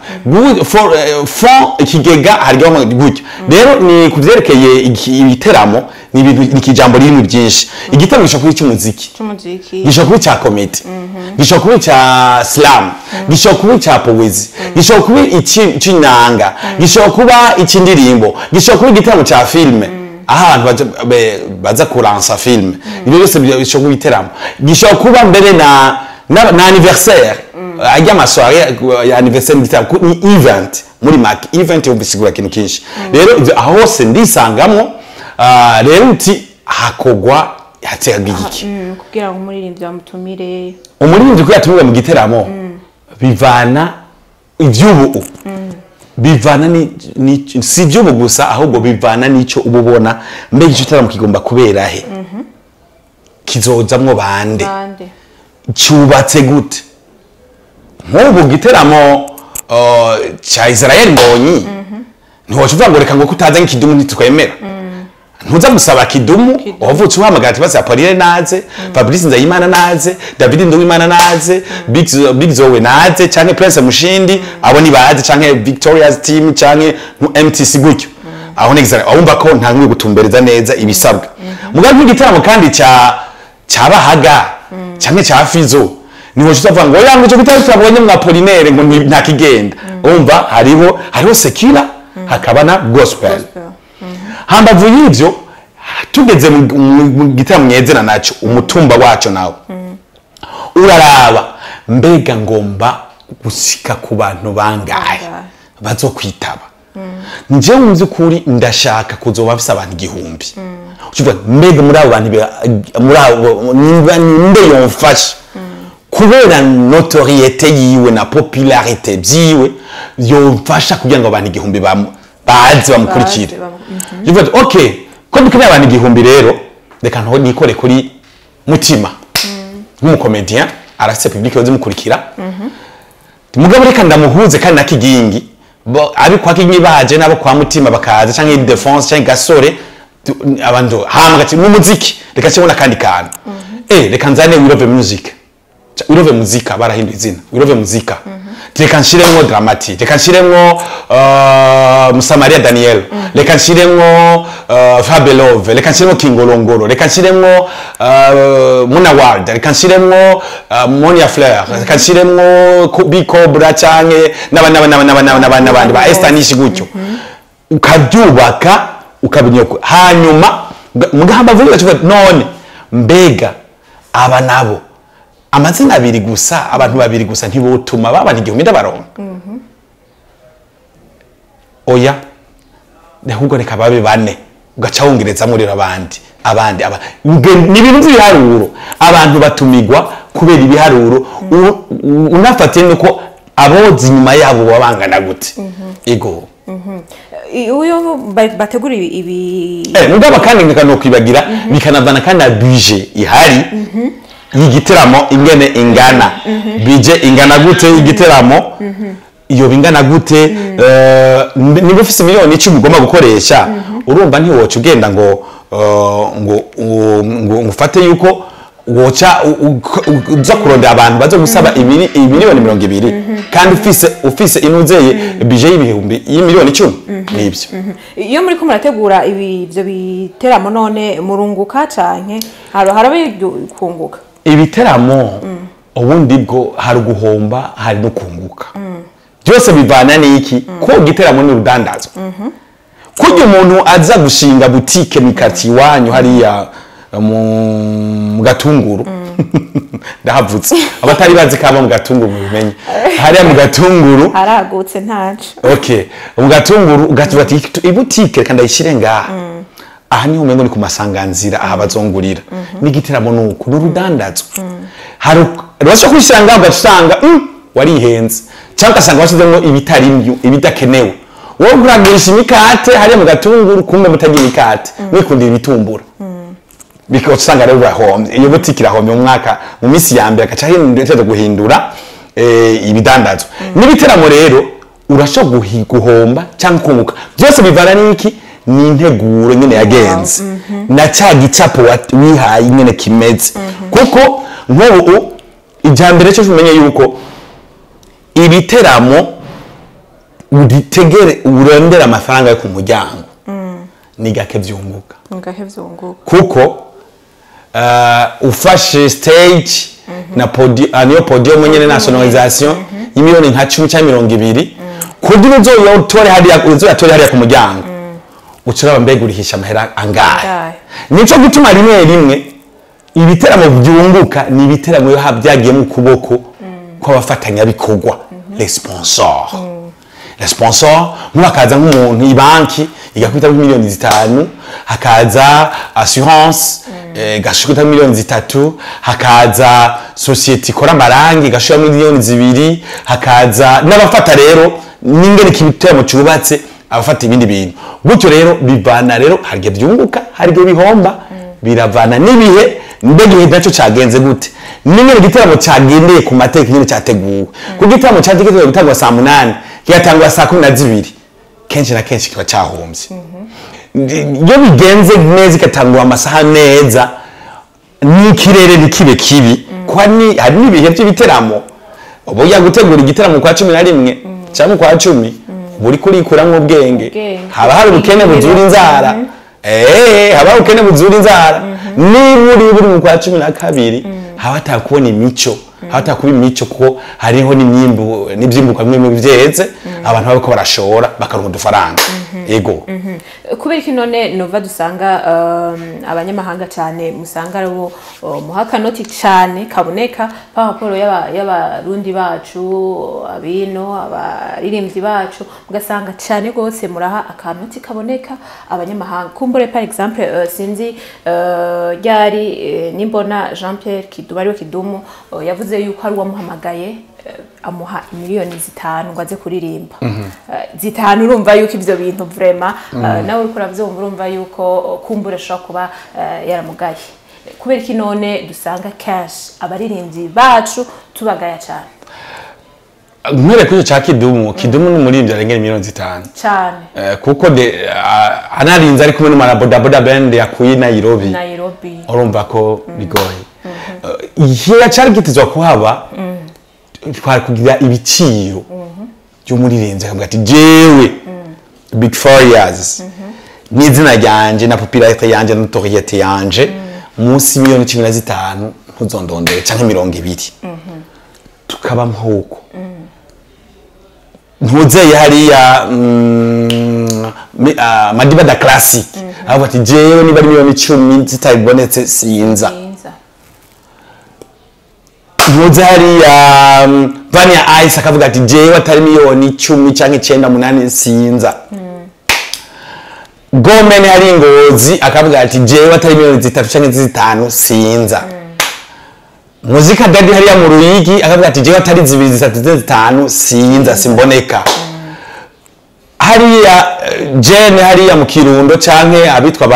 [SPEAKER 1] Fond, ikigega, hariho gutyo. Rero ni kuvyerekeye ibiteramo, ni ibintu, ni ikijambo ririmo byinshi. Igiteramo gishobora kuba icy'umuziki,
[SPEAKER 2] cy'umuziki,
[SPEAKER 1] gishobora kuba icya comédie, gishobora kuba icya slam, gishobora kuba icya poésie, gishobora kuba icy'inanga, gishobora kuba icy'indirimbo, gishobora kuba igitaramo cya filime aho abantu baza kuransa filime. Ibyo byose bishobora kuba ibiteramo. Gishobora kuba mbere na anniversaire, ajya ama soirée ya anniversaire n'igitaramo. Ni event muri make. Event bisigura ikintu kinshi. Rero ibyo aho hose ndisangamo. Rero uti hakogwa haterwa igiki?
[SPEAKER 2] Kugira ngo umuririmbyi bamutumire.
[SPEAKER 1] Umuririmbyi ko yatumirwa mu giteramo bivana iby'ubu, bivana ni si iby'ubu gusa, ahubwo bivana n'icyo uba ubona. Mbega icyo gitaramo kigomba kubera he? Kizozamwo bande?
[SPEAKER 2] Bande?
[SPEAKER 1] Cyubatse gute? Nk'ubu giteramo cya Israel Mbonyi, ntiwoca uvuga ngo reka ngo kutaza nk'ikidumu ntitwemera. Ntuza gusaba Kidumu. Wavutse uhamagara ati basi Apolline naze, Fabrice Nzayimana naze, David Nduwimana naze, Big Zoe naze, canke Prince Mushindi, abo ni baze, canke Victoria's Team, canke MTC gutyo. Aho ni example wumva ko ntanguye gutumbereza neza ibisabwa. Mugabe nk'igitaramo kandi ca Bahaga canke ca Fizo, niho uzavuga ngo oya, ngo ico gitaramo turabonye mwa Apollinaire ngo nta kigenda. Umva, hariho secular, hakaba na gospel.
[SPEAKER 2] Gospel.
[SPEAKER 1] Hambavu y'ivyo, tugeze mu gitaramo mwezera naco, umutumba waco nawe uraraba mbega ngomba gushika ku bantu bangahe
[SPEAKER 2] Bangahe.
[SPEAKER 1] bazokwitaba. Njyewe mu by'ukuri ndashaka kuzoba mfise abantu 1000. Ukivuga mbega muri abo bantu muri abo nimba ninde yomfasha kubera notoriété yiwe na popularité byiwe, yomfasha kugira ngo abantu 1000 baze bamukurikire?
[SPEAKER 2] Baze
[SPEAKER 1] Uvuga ati, okay, ko dukeneye abantu 1000, rero reka nto nikore kuri Mutima nk'umu comédien, arafise public yozimukurikira. Mugabo reka ndamuhuze kandi na Kigingi. Abi kwa Kigingi baje, nabo kwa Mutima bakaza, canke Defense canke Gasore, abantu hama gati mu muziki reka cyo nakandi kantu, reka nzane We Love Music, We Love Muzika, barahinduye izina, We Love Muzika. Reka nshiremwo Dramati, reka nshiremwo Musamaria Daniel, reka nshiremwo Fabelove, reka nshiremwo Kingorongoro, reka nshiremwo Muna World, reka nshiremwo Monia Fleur, reka nshiremwo Big Cobra, canke n'aba n'aba n'aba n'aba n'aba n'aba n'abandi ba Estanish gutyo. Ukabyubaka, ukabinyoko, hanyuma mugahamba vuga none mbega aba nabo amazina abiri gusa, abantu babiri gusa ntibotuma babana 1000 ndabaronka? Oya, ahubwo reka babe bane. Ugaca wongerezamwo rero abandi, abandi aba. Ni ibintu by'ibiharuro. Abantu batumigwa kubera ibiharuro. Unafatiye nuko abozi inyuma yabo baba bangana gute. Ego.
[SPEAKER 2] Iyo bategura ibi
[SPEAKER 1] Mugabo kandi nkanokwibagira, bikanavana kandi na budget ihari y'igiteramo ingene ingana. Budget ingana gute y'igiteramo, iyo bingana gute? Niba ufise miliyoni 10 ugomba gukoresha, urumva ntiwoca ugenda ngo ufate yuko woca uza kurondera abantu baza gusaba 20 miliyoni kandi ufise inuzeye budget y'ibihumbi y'imiliyoni 10. Nibyo.
[SPEAKER 2] Iyo muri ko murategura ibi ivyo biteramo, none murunguka canke harabe kunguka?
[SPEAKER 1] Ibiteramo Ubundi bwo hari uguhomba, hari no kunguka. Byose bivana n'iki? Ko igiteramo ni urudandazwa. Kurya umuntu aza gushinga butike mu quartier iwanyu hariya mu Gatunguru, ndahavutse, abatari bazi kaba mu Gatunguru mubimenye, hariya mu Gatunguru.
[SPEAKER 2] Haragutse, ntaco.
[SPEAKER 1] Okay, mu Gatunguru ugatura ati ibutike reka ndayishire ngaha, aha niho umengo ni ku masanganzira, aha bazongurira. N'igiteramo nuko ni urudandazwa. Hari urashobora kwishyira ngaho ugasanga warihenze, cyangwa ugasanga washyizemo ibitari byo, ibidakenewe. Wowe uragurisha imikate hariya mu Gatunguru, kumbe mutagira imikate, mwikundira ibitumbura, bikaba usanga rero urahombye. Iyo butike irahombye mu mwaka, mu minsi ya mbere agaca hindura, guhindura ibidandazwa. N'ibiteramo rero urashobora guhomba cyangwa kunguka, byose bivana n'iki? Ni integuro nyine yagenze na cya gicapo wihaye nyine kimeze. Kuko nk'ubu ijya mbere cyo umenye yuko ibiteramo uditegere urondera amafaranga yo ku muryango ni gake byunguka.
[SPEAKER 2] Ngahe vyunguka.
[SPEAKER 1] Kuko ufashe stage na niyo podium nyene na sonorisation y'imiliyoni nka 10 cyangwa 20, kugira uzoyotore hariya, uzoyatore hariya ku muryango, ucuraba mbega urihisha amahera angahe?
[SPEAKER 2] Angahe.
[SPEAKER 1] Nico gituma rimwe rimwe ibiteramo byunguka ni ibiteramo iyo byagiye mu kuboko kw'abafatanyabikorwa, les sponsors. Les sponsors nk'ubu hakaza nk'umuntu, ibanki igakubita 5 miliyoni, hakaza assurance igashikubita 3 miliyoni, hakaza société ikora amarangi igashira 2 miliyoni, hakaza n'abafata rero n'ingene ikibiteramo cyubatse, abafata ibindi bintu gutyo. Rero bivana rero, hari igihe byunguka, hari igihe bihomba, biravana n'ibihe, mbega igihe nacyo cyagenze gute, n'ingene igiteramo cyagendeye ku mateka, ingene cyateguwe. Kuko igiteramo cyateguwe gutangwa saa 8, kigatangwa saa 12, kenshi na kenshi kiba cyahombye. Iyo bigenze neza, igatangwa amasaha neza, n'ikirere ntikibe kibi, kuko hari n'ibihe by'ibiteramo. Burya gutegura igiteramo kwa 11 cyangwa kwa 10, buri kurikuramwo ubwenge.
[SPEAKER 2] Ubwenge.
[SPEAKER 1] Haba hari ubukene buzura inzara, haba hari ubukene buzura inzara. Niba uri mu kwa 12, haba hatakubona imico, haba hatakuba imico, kuko hariho n'imyimbu n'ivyimbuka bimwe bimwe vyeze, abantu bariko barashora bakaronka udufaranga, yego.
[SPEAKER 2] Kubera iki none nova dusanga abanyamahanga cyane musanga aribo muha akanoti cyane kaboneka par rapport y'abarundi bacu, abino abaririmbyi bacu, mugasanga cyane rwose muraha akanoti kaboneka abanyamahanga? Kumbure par exemple, sinzi ryari, nimbona Jean Pierre Kidumu, ariwe Kidumu, yavuze yuko ari uwamuhamagaye, amuha 5 miliyoni ngo aze kuririmba. 5, urumva yuko ivyo bintu vraiment, nawe uriko uravyumva, urumva yuko kumbure ashobora kuba yaramugaye. Kubera iki none dusanga cash abaririmbyi bacu tubagaya cyane?
[SPEAKER 1] Mpere kuri ico ca Kidumu. Kidumu ni umuririmbyi arengera 5 miliyoni.
[SPEAKER 2] Cyane.
[SPEAKER 1] Kuko de anarinze ari kumwe n'umara bodaboda band yakuye i Nairobi.
[SPEAKER 2] Nairobi.
[SPEAKER 1] Urumva ko bigoye. Ikiyaga cari gitezwa kuhaba, twari kugira ibiciro by'umuririmbyi, akavuga ati jewe Big Farious n'izina ryanje na popularité yanje na notoriété yanje, munsi 15 miliyoni ntuzondondere, canke 20, tukaba nk'uko ntuzeye hariya Madiba da Classic, aho ati jewe niba ari 10 miliyoni zitabonetse sinza.
[SPEAKER 2] Nziza.
[SPEAKER 1] Ntuze hariya Vania Ice akavuga ati jewe atari 10 miliyoni canke 9, 8 sinza. Gomene hari Ngozi akavuga ati jewe atari 3 miliyoni canke 5 sinza. Muzika Dadi hariya mu Ruyigi akavuga ati jewe atari 2, 3, 5 sinza, simboneka. Hariya Jene hariya mu Kirundo canke abitwa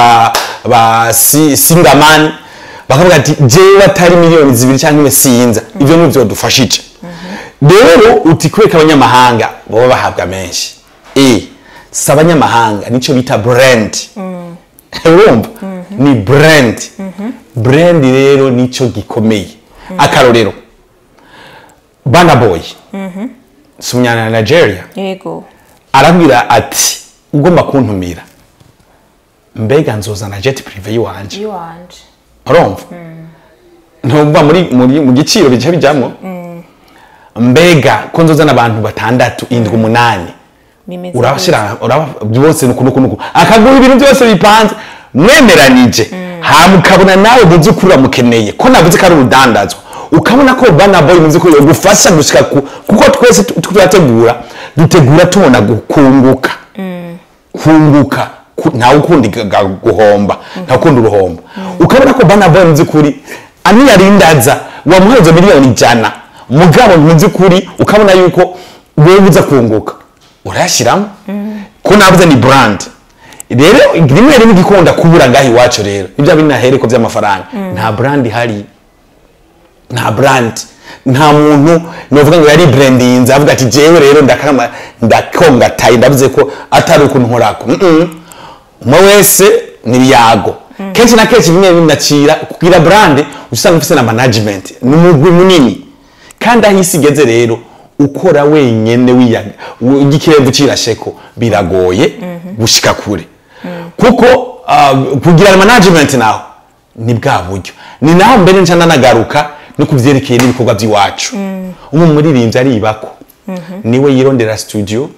[SPEAKER 1] ba Singaman bakavuga ati jewe atari 2 miliyoni canke 1 sinza. Ivyo nivyo dufashije. Rero uti kubeka abanyamahanga baba bahabwa menshi, si abanyamahanga, nico bita brand. Urumva ni brand. Brand rero nico gikomeye. Akarorero, Burna Boy si umunyana Nigeria?
[SPEAKER 2] Yego.
[SPEAKER 1] Arabwira ati ugomba kuntumira, mbega nzozana jet privé yiwanje?
[SPEAKER 2] Iwanje.
[SPEAKER 1] Urumva Ntumva muri mu giciro bice bijamwo. Mbega ko nzozana abantu 6 7 8 urabashira byose nuku akaguha ibintu byose bipanze mwemeranije, hama ukabona nawe mu by'ukuri uramukeneye, ko navuze ko ari urudandazwa, ukabona ko Burna Boy mu by'ukuri yogufasha gushika kuko twese turategura, dutegura tubona gukunguka, kunguka, ntawe ukunda guhomba, ntawe ukunda uruhombo. Ukabona ko Burna Boy mu by'ukuri aniyarindaza wamuha izo 100,000,000, mugabo mu by'ukuri ukabona yuko wewe uza kunguka, urayashiramo. Ko navuze ni brand. Rero rimwe rimwe igikunda kubura ngaho iwacu rero ibyo binahereko by'amafaranga, nta brand ihari, nta brand, nta muntu novuga ngo yari brandinze avuga ati jewe rero ndakama ndakonga tayi ndavuze ko atari ukuntu nkorako. Umwe wese ni biyago. Kenshi na kenshi bimwe binacira kugira brand usanga ufise na management ni umugwi munini, kandi aho isi igeze rero ukora wenyene wiyaga igikirevu cirasheko biragoye gushika kure, kuko kugira management naho ni bwa buryo. Ni naho mbere nca nanagaruka no kuvyerekeye n'ibikorwa by'iwacu. Umwe muririmbyi aribako, niwe yirondera studio,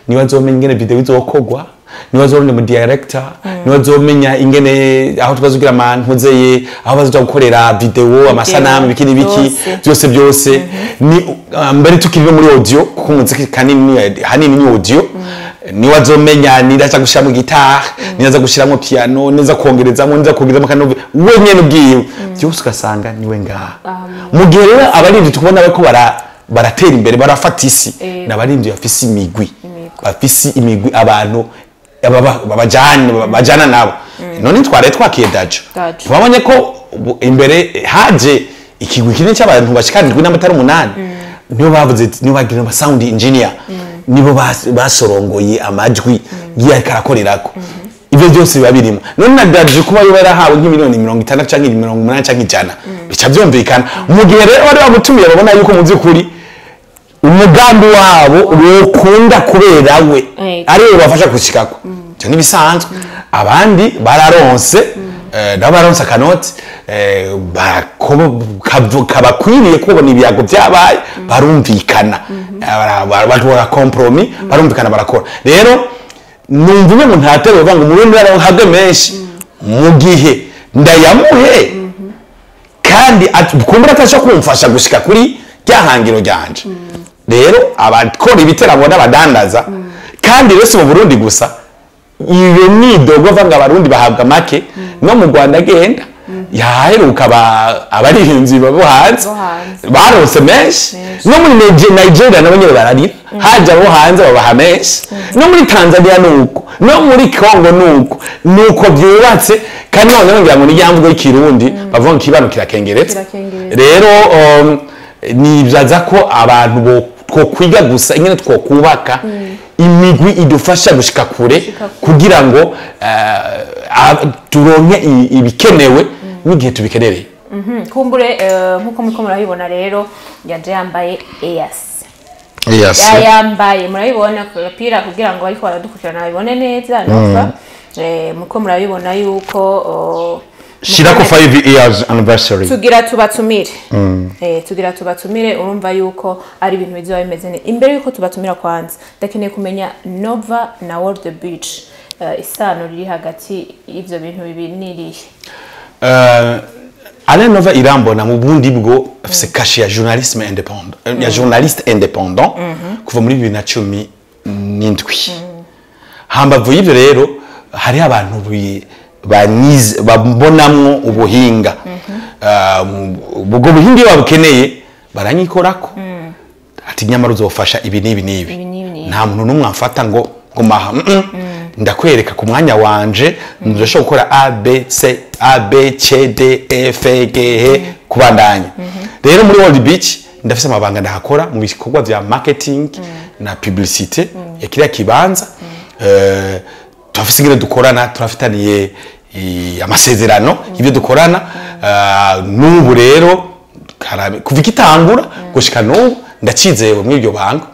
[SPEAKER 1] niwe azomenya ingene video izokogwa, niwe azorondera mu director, niwe azomenya ingene aho tubazugira amantuzeye, aho bazoja gukorera video, amasanamu, ibiki n'ibiki byose byose. Ni mbere tukiri no muri audio, kuko umuziki kanini hanini ni audio, niwe azomenya nindaza gushiramo guitar, nindaza gushiramo piano, nindaza kongerezamo, nindaza kongerezamo kanove, wenyene ubwiwe byose ugasanga niwe ngaha. Mu gihe rero abaririmbyi tukubona bariko baratera imbere, barafata isi, n'abaririmbyi bafise imigwi, bafise imigwi abantu babajana nabo. None tware twakiye Dajo, twabonye ko imbere haje ikigwi kinini cy'abantu bashikanijwe n'amatara 8, nibo bavuze, nibo bagira ama sound engineer, nibo basorongoye amajwi y'akarakorerako. Ibyo byose biba birimo. None na Dajo kuba yo barahawe nk'imiliyoni 60 canke 80 canke 100, bica byumvikana. Mu gihe rero bari bamutumiye babona yuko mu by'ukuri umugambi wabo wokunda kubera we ari we bafasha gushikako, cyo nibisanzwe. Abandi bararonse, nabo baronse akanoti kabakwiriye kubona ibiyago byabaye, barumvikana, barakora compromis, barumvikana, barakora. Rero numva umwe umuntu ateruye ngo umurundi arahabwe menshi mu gihe ndayamuhe, kandi kumbura atasha kumfasha gushika kuri ryahangiro ryanje. Rero abakora ibiteramo n'abadandaza, kandi rero si mu Burundi gusa, iyo midogo bava ngo abarundi bahabwa make, no mu Rwanda agenda yaheruka abaririmbyi babo hanze baronse menshi, no muri Nigeria nabo nyene bararira, haje abo hanze babaha menshi, no muri Tanzania nuko, no muri Congo nuko, nuko byubatse. Kandi none ngira ngo ni ryamvugo y'ikirundi bavuga ngo kibano kirakengeretse. Rero nibaza ko abantu twokwiga gusa ingene twokubaka imigwi idufasha gushika kure, kugira ngo turonke ibikenewe n'igihe tubikenereye.
[SPEAKER 2] Kumbure nkuko muriko murabibona rero yaje yambaye EAS. Yambaye murabibona ku gapira kugira ngo ariko baradukurikirana babibone neza. Nova muko murabibona yuko
[SPEAKER 1] shirako 5 years anniversary
[SPEAKER 2] tugira tubatumire. Tugira tubatumire, urumva yuko ari ibintu bizoba bimeze neza. Imbere yuko tubatumira kwanza ndakeneye kumenya Nova na World Beach, isano riri hagati y'ivyo bintu bibiri nirihe?
[SPEAKER 1] Alain Nova Irambona mu bundi bwo afise cachet ya journalisme indépendant, ya journaliste indépendant kuva muri 2017. Hambavu y'ivyo rero hari abantu babonamwo ubuhinga, ubwo buhinga iyo babukeneye baranyikorako, ati nyamara uzofasha ibi n'ibi n'ibi. Nta muntu n'umwe amfata ngo maha, ndakwereka ku mwanya wanje ndashobora gukora A B C A B C D E F G H kubandanya. Rero muri World Beach ndafise amabanga ndahakora mu bikorwa vya marketing na publicité ya kiriya kibanza. Turafise ingene dukorana, turafitaniye amasezerano ibyo dukorana. N'ubu rero kuva igitangura gushika n'ubu ndacizewe muri iryo banga.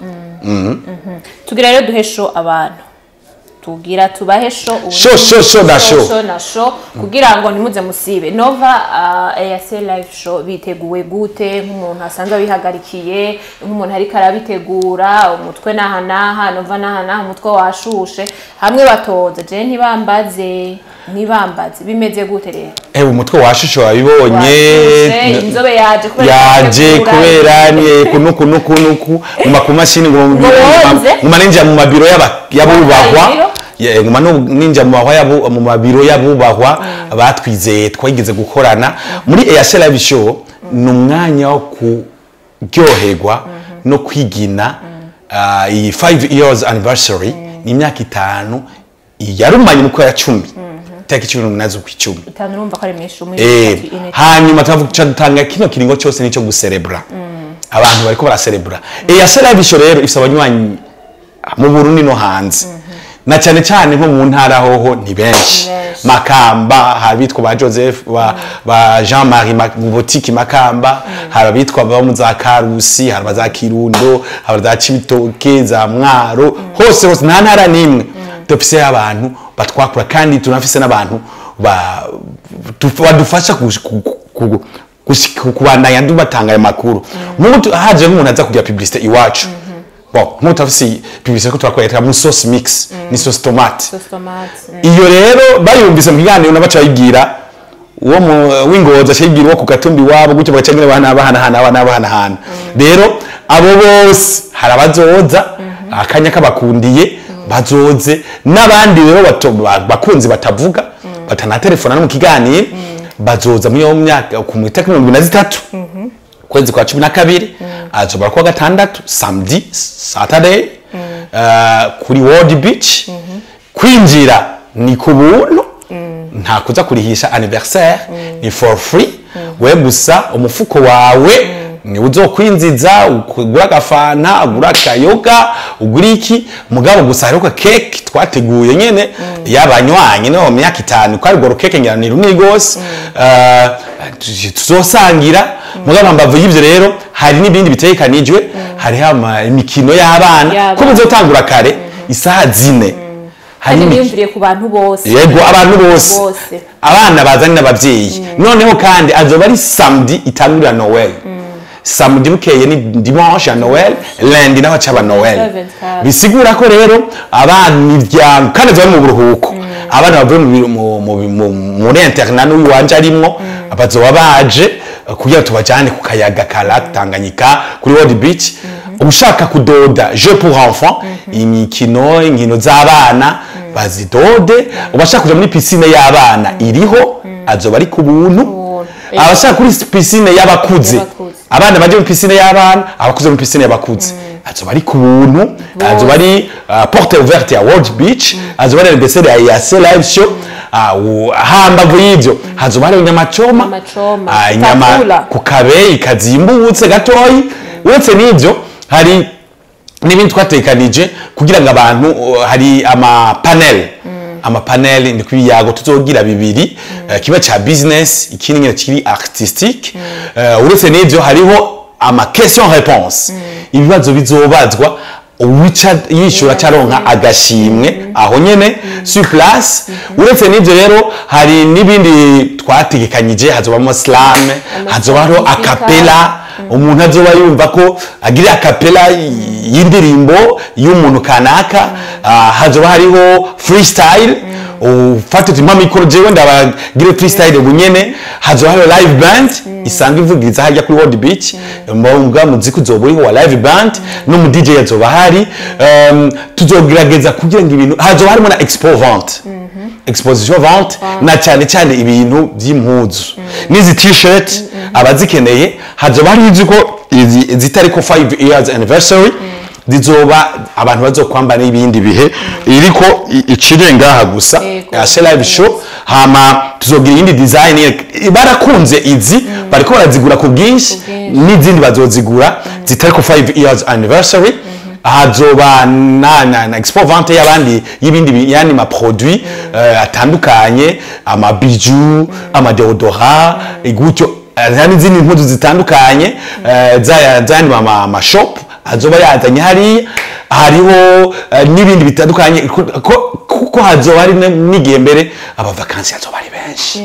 [SPEAKER 2] Tugira rero duhesho abantu Tugira tubahe show ubu.
[SPEAKER 1] Show, show, show na show.
[SPEAKER 2] Show na show, kugira ngo ntimuze musibe. Nova, EAC Live Show biteguwe gute, nk'umuntu asanzwe abihagarikiye, nk'umuntu ariko arabitegura, umutwe naha naha, Nova naha naha, umutwe washushe hamwe batoza, je ntibambaze, bimeze gute rero?
[SPEAKER 1] Ewe, umutwe washushe wabibonye.
[SPEAKER 2] Washushe, inzobe yaje kubera
[SPEAKER 1] yaje
[SPEAKER 2] gutegura.
[SPEAKER 1] Kubera ni kunuku nuku nuku nguma ku mashini, nguma mu biro.
[SPEAKER 2] Ngo wonze?
[SPEAKER 1] Nguma ninjira mu mabiro y'abubahwa.
[SPEAKER 2] Ibiro?
[SPEAKER 1] Nguma ninjira mu mahwa mu mabiro y'abubahwa batwizeye, twigeze gukorana muri EAC Live Show. Ni umwanya wo kuryoherwa no kwigina iyi 5 years anniversary. Ni imyaka 5 yarumanye mu kwa 10, tariki 18 z'ukwicumi.
[SPEAKER 2] 5, urumva ko ari myinshi, umwe, itatu, ine.
[SPEAKER 1] Hanyuma tukavuga, dutanga kino kiringo cyose nicyo guserebura, abantu bariko baraserebura. EAC Live Show rero ifise abanywanyi mu Burundi no hanze, na cyane cyane nko mu ntara hoho ni benshi.
[SPEAKER 2] Ni benshi.
[SPEAKER 1] Makamba hari abitwa ba Joseph, ba Jean Marie mu botiki Makamba, hari abitwa ba mu za Karusi, hari abaza Kirundo, hari za Cibitoke, za Mwaro, hose hose, nta ntara n'imwe dufise abantu batwakura, kandi tunafise n'abantu badufasha kubandanya dubatanga ayo makuru. Nk'ubu haje nk'umuntu aza kugira publicité iwacu, bon, nk'ubu turafise publicité ko turakorera mu sauce mix, ni sauce tomate.
[SPEAKER 2] Sauce tomate.
[SPEAKER 1] Iyo rero bayumvise mu kiganiro, nabaca bayibwira uwo mu w'ingozi, aca uwo ku gatumbi iwabo, gutyo bagaca nyine bahana bahanahana, abana bahanahana. Rero abo bose hari abazoza akanya kabakundiye, bazoze, n'abandi rero bakunzi batavuga, batanatelefona no mu kiganiro, bazoza muri iyo myaka ku itariki 23 kwezi kwa 12, azoba kuwa gatandatu, samedi, Saturday, kuri World Beach. Kwinjira ni ku buntu, nta kuza kurihisha anniversaire, ni for free. We gusa umufuko wawe ni uzokwinziza, ugura agafanta, ugura akayoga, ugura iki, mugabo gusa hariho keke twateguye nyene y'abanywanyi no mu myaka 5, ko ari urwo rukeke ngira ni runini gose, tuzosangira. Mugabo mbavu y'ivyo rero hari n'ibindi bitegekanijwe, hariho imikino y'abana
[SPEAKER 2] Y'abana.
[SPEAKER 1] ko bizotangura kare isaha 4. Hari
[SPEAKER 2] Kandi
[SPEAKER 1] imikino
[SPEAKER 2] niyumviriye ku bantu bose.
[SPEAKER 1] Yego, abantu bose.
[SPEAKER 2] Bose.
[SPEAKER 1] Abana bazanye n'abavyeyi. Noneho kandi azoba ari samedi itangurira Noël. Samedi bukeye ni dimanche ya Noël, lundi naho acaba Noël.
[SPEAKER 2] 24.
[SPEAKER 1] Bisigura ko rero abana, imiryango, kandi azoba ari mu buruhuko, abana bavuye muri internat n'uwiwanje arimwo, bazoba baje kugira tubajane ku kayaga ka Lac Tanganyika kuri World Beach. Ushaka kudoda jeu pour enfants, imikino, inkino z'abana, bazidode. Ubashaka kuja muri piscine y'abana iriho, azoba ari ku buntu.
[SPEAKER 2] Ubuntu.
[SPEAKER 1] Abashaka kuri piscine y'abakuze,
[SPEAKER 2] Y'abakuze.
[SPEAKER 1] abana baje muri piscine y'abana, abakuze muri piscine y'abakuze, azoba ari ku buntu. Azoba ari porte ouverte ya World Beach, azoba ari anniversaire ya EAC Live Show. Hambavu y'ivyo hazoba hari inyama choma.
[SPEAKER 2] Nyama choma.
[SPEAKER 1] Inyama
[SPEAKER 2] Takula.
[SPEAKER 1] ku kabeyi kazimbutse gatoyi. Uretse n'ivyo hari n'ibindi twatekanije kugira ngo abantu, hari ama panel, ama panel ni kubiyago tuzogira bibiri, kimwe ca business, ikindi nyine kiri artistique. Uretse n'ivyo hariho ama question réponse, ibibazo bizobazwa, uwica yishura caronka agashimwe aho nyene sur place. Uretse n'ivyo rero hari n'ibindi twategekanyije, hazobamo slam, hazoba hariho
[SPEAKER 2] Muzika.
[SPEAKER 1] a cappella, umuntu azoba yumva ko agira a cappella y'indirimbo y'umuntu kanaka. Hazoba hariho freestyle, ufata uti mpa mikoro jewe ndabagire freestyle ubu nyene. Hazoba hariho live band isanzwe ivugiriza harya kuri World Beach, mbwa muziki uzoba uriho wa live band, no mu DJ azoba hari. Tuzogerageza kugira ngo ibintu, hazoba harimo na expo vente, exposition vente, na cyane cyane ibintu by'impuzu n'izi t-shirt, abazikeneye hazoba hari izi ko zitariko 5 years anniversary, zizoba abantu bazokwambara n'ibindi bihe, iriko icire ngaha gusa
[SPEAKER 2] Yego.
[SPEAKER 1] ya live show. Hama tuzogira iyindi design, barakunze izi, bariko barazigura ku bwinshi.
[SPEAKER 2] Ku bwinshi.
[SPEAKER 1] N'izindi bazozigura zitariko 5 years anniversary. Hazoba na expo vente y'abandi y'ibindi yani ma produit atandukanye, ama bijoux, ama déodorant, gutyo, hari n'izindi mpuzu zitandukanye, z'ayandi ma shop azoba yazanye hariya. Hariho n'ibindi bitandukanye. Kuko hazoba hari n'igihe mbere aba vacances hazoba ari benshi.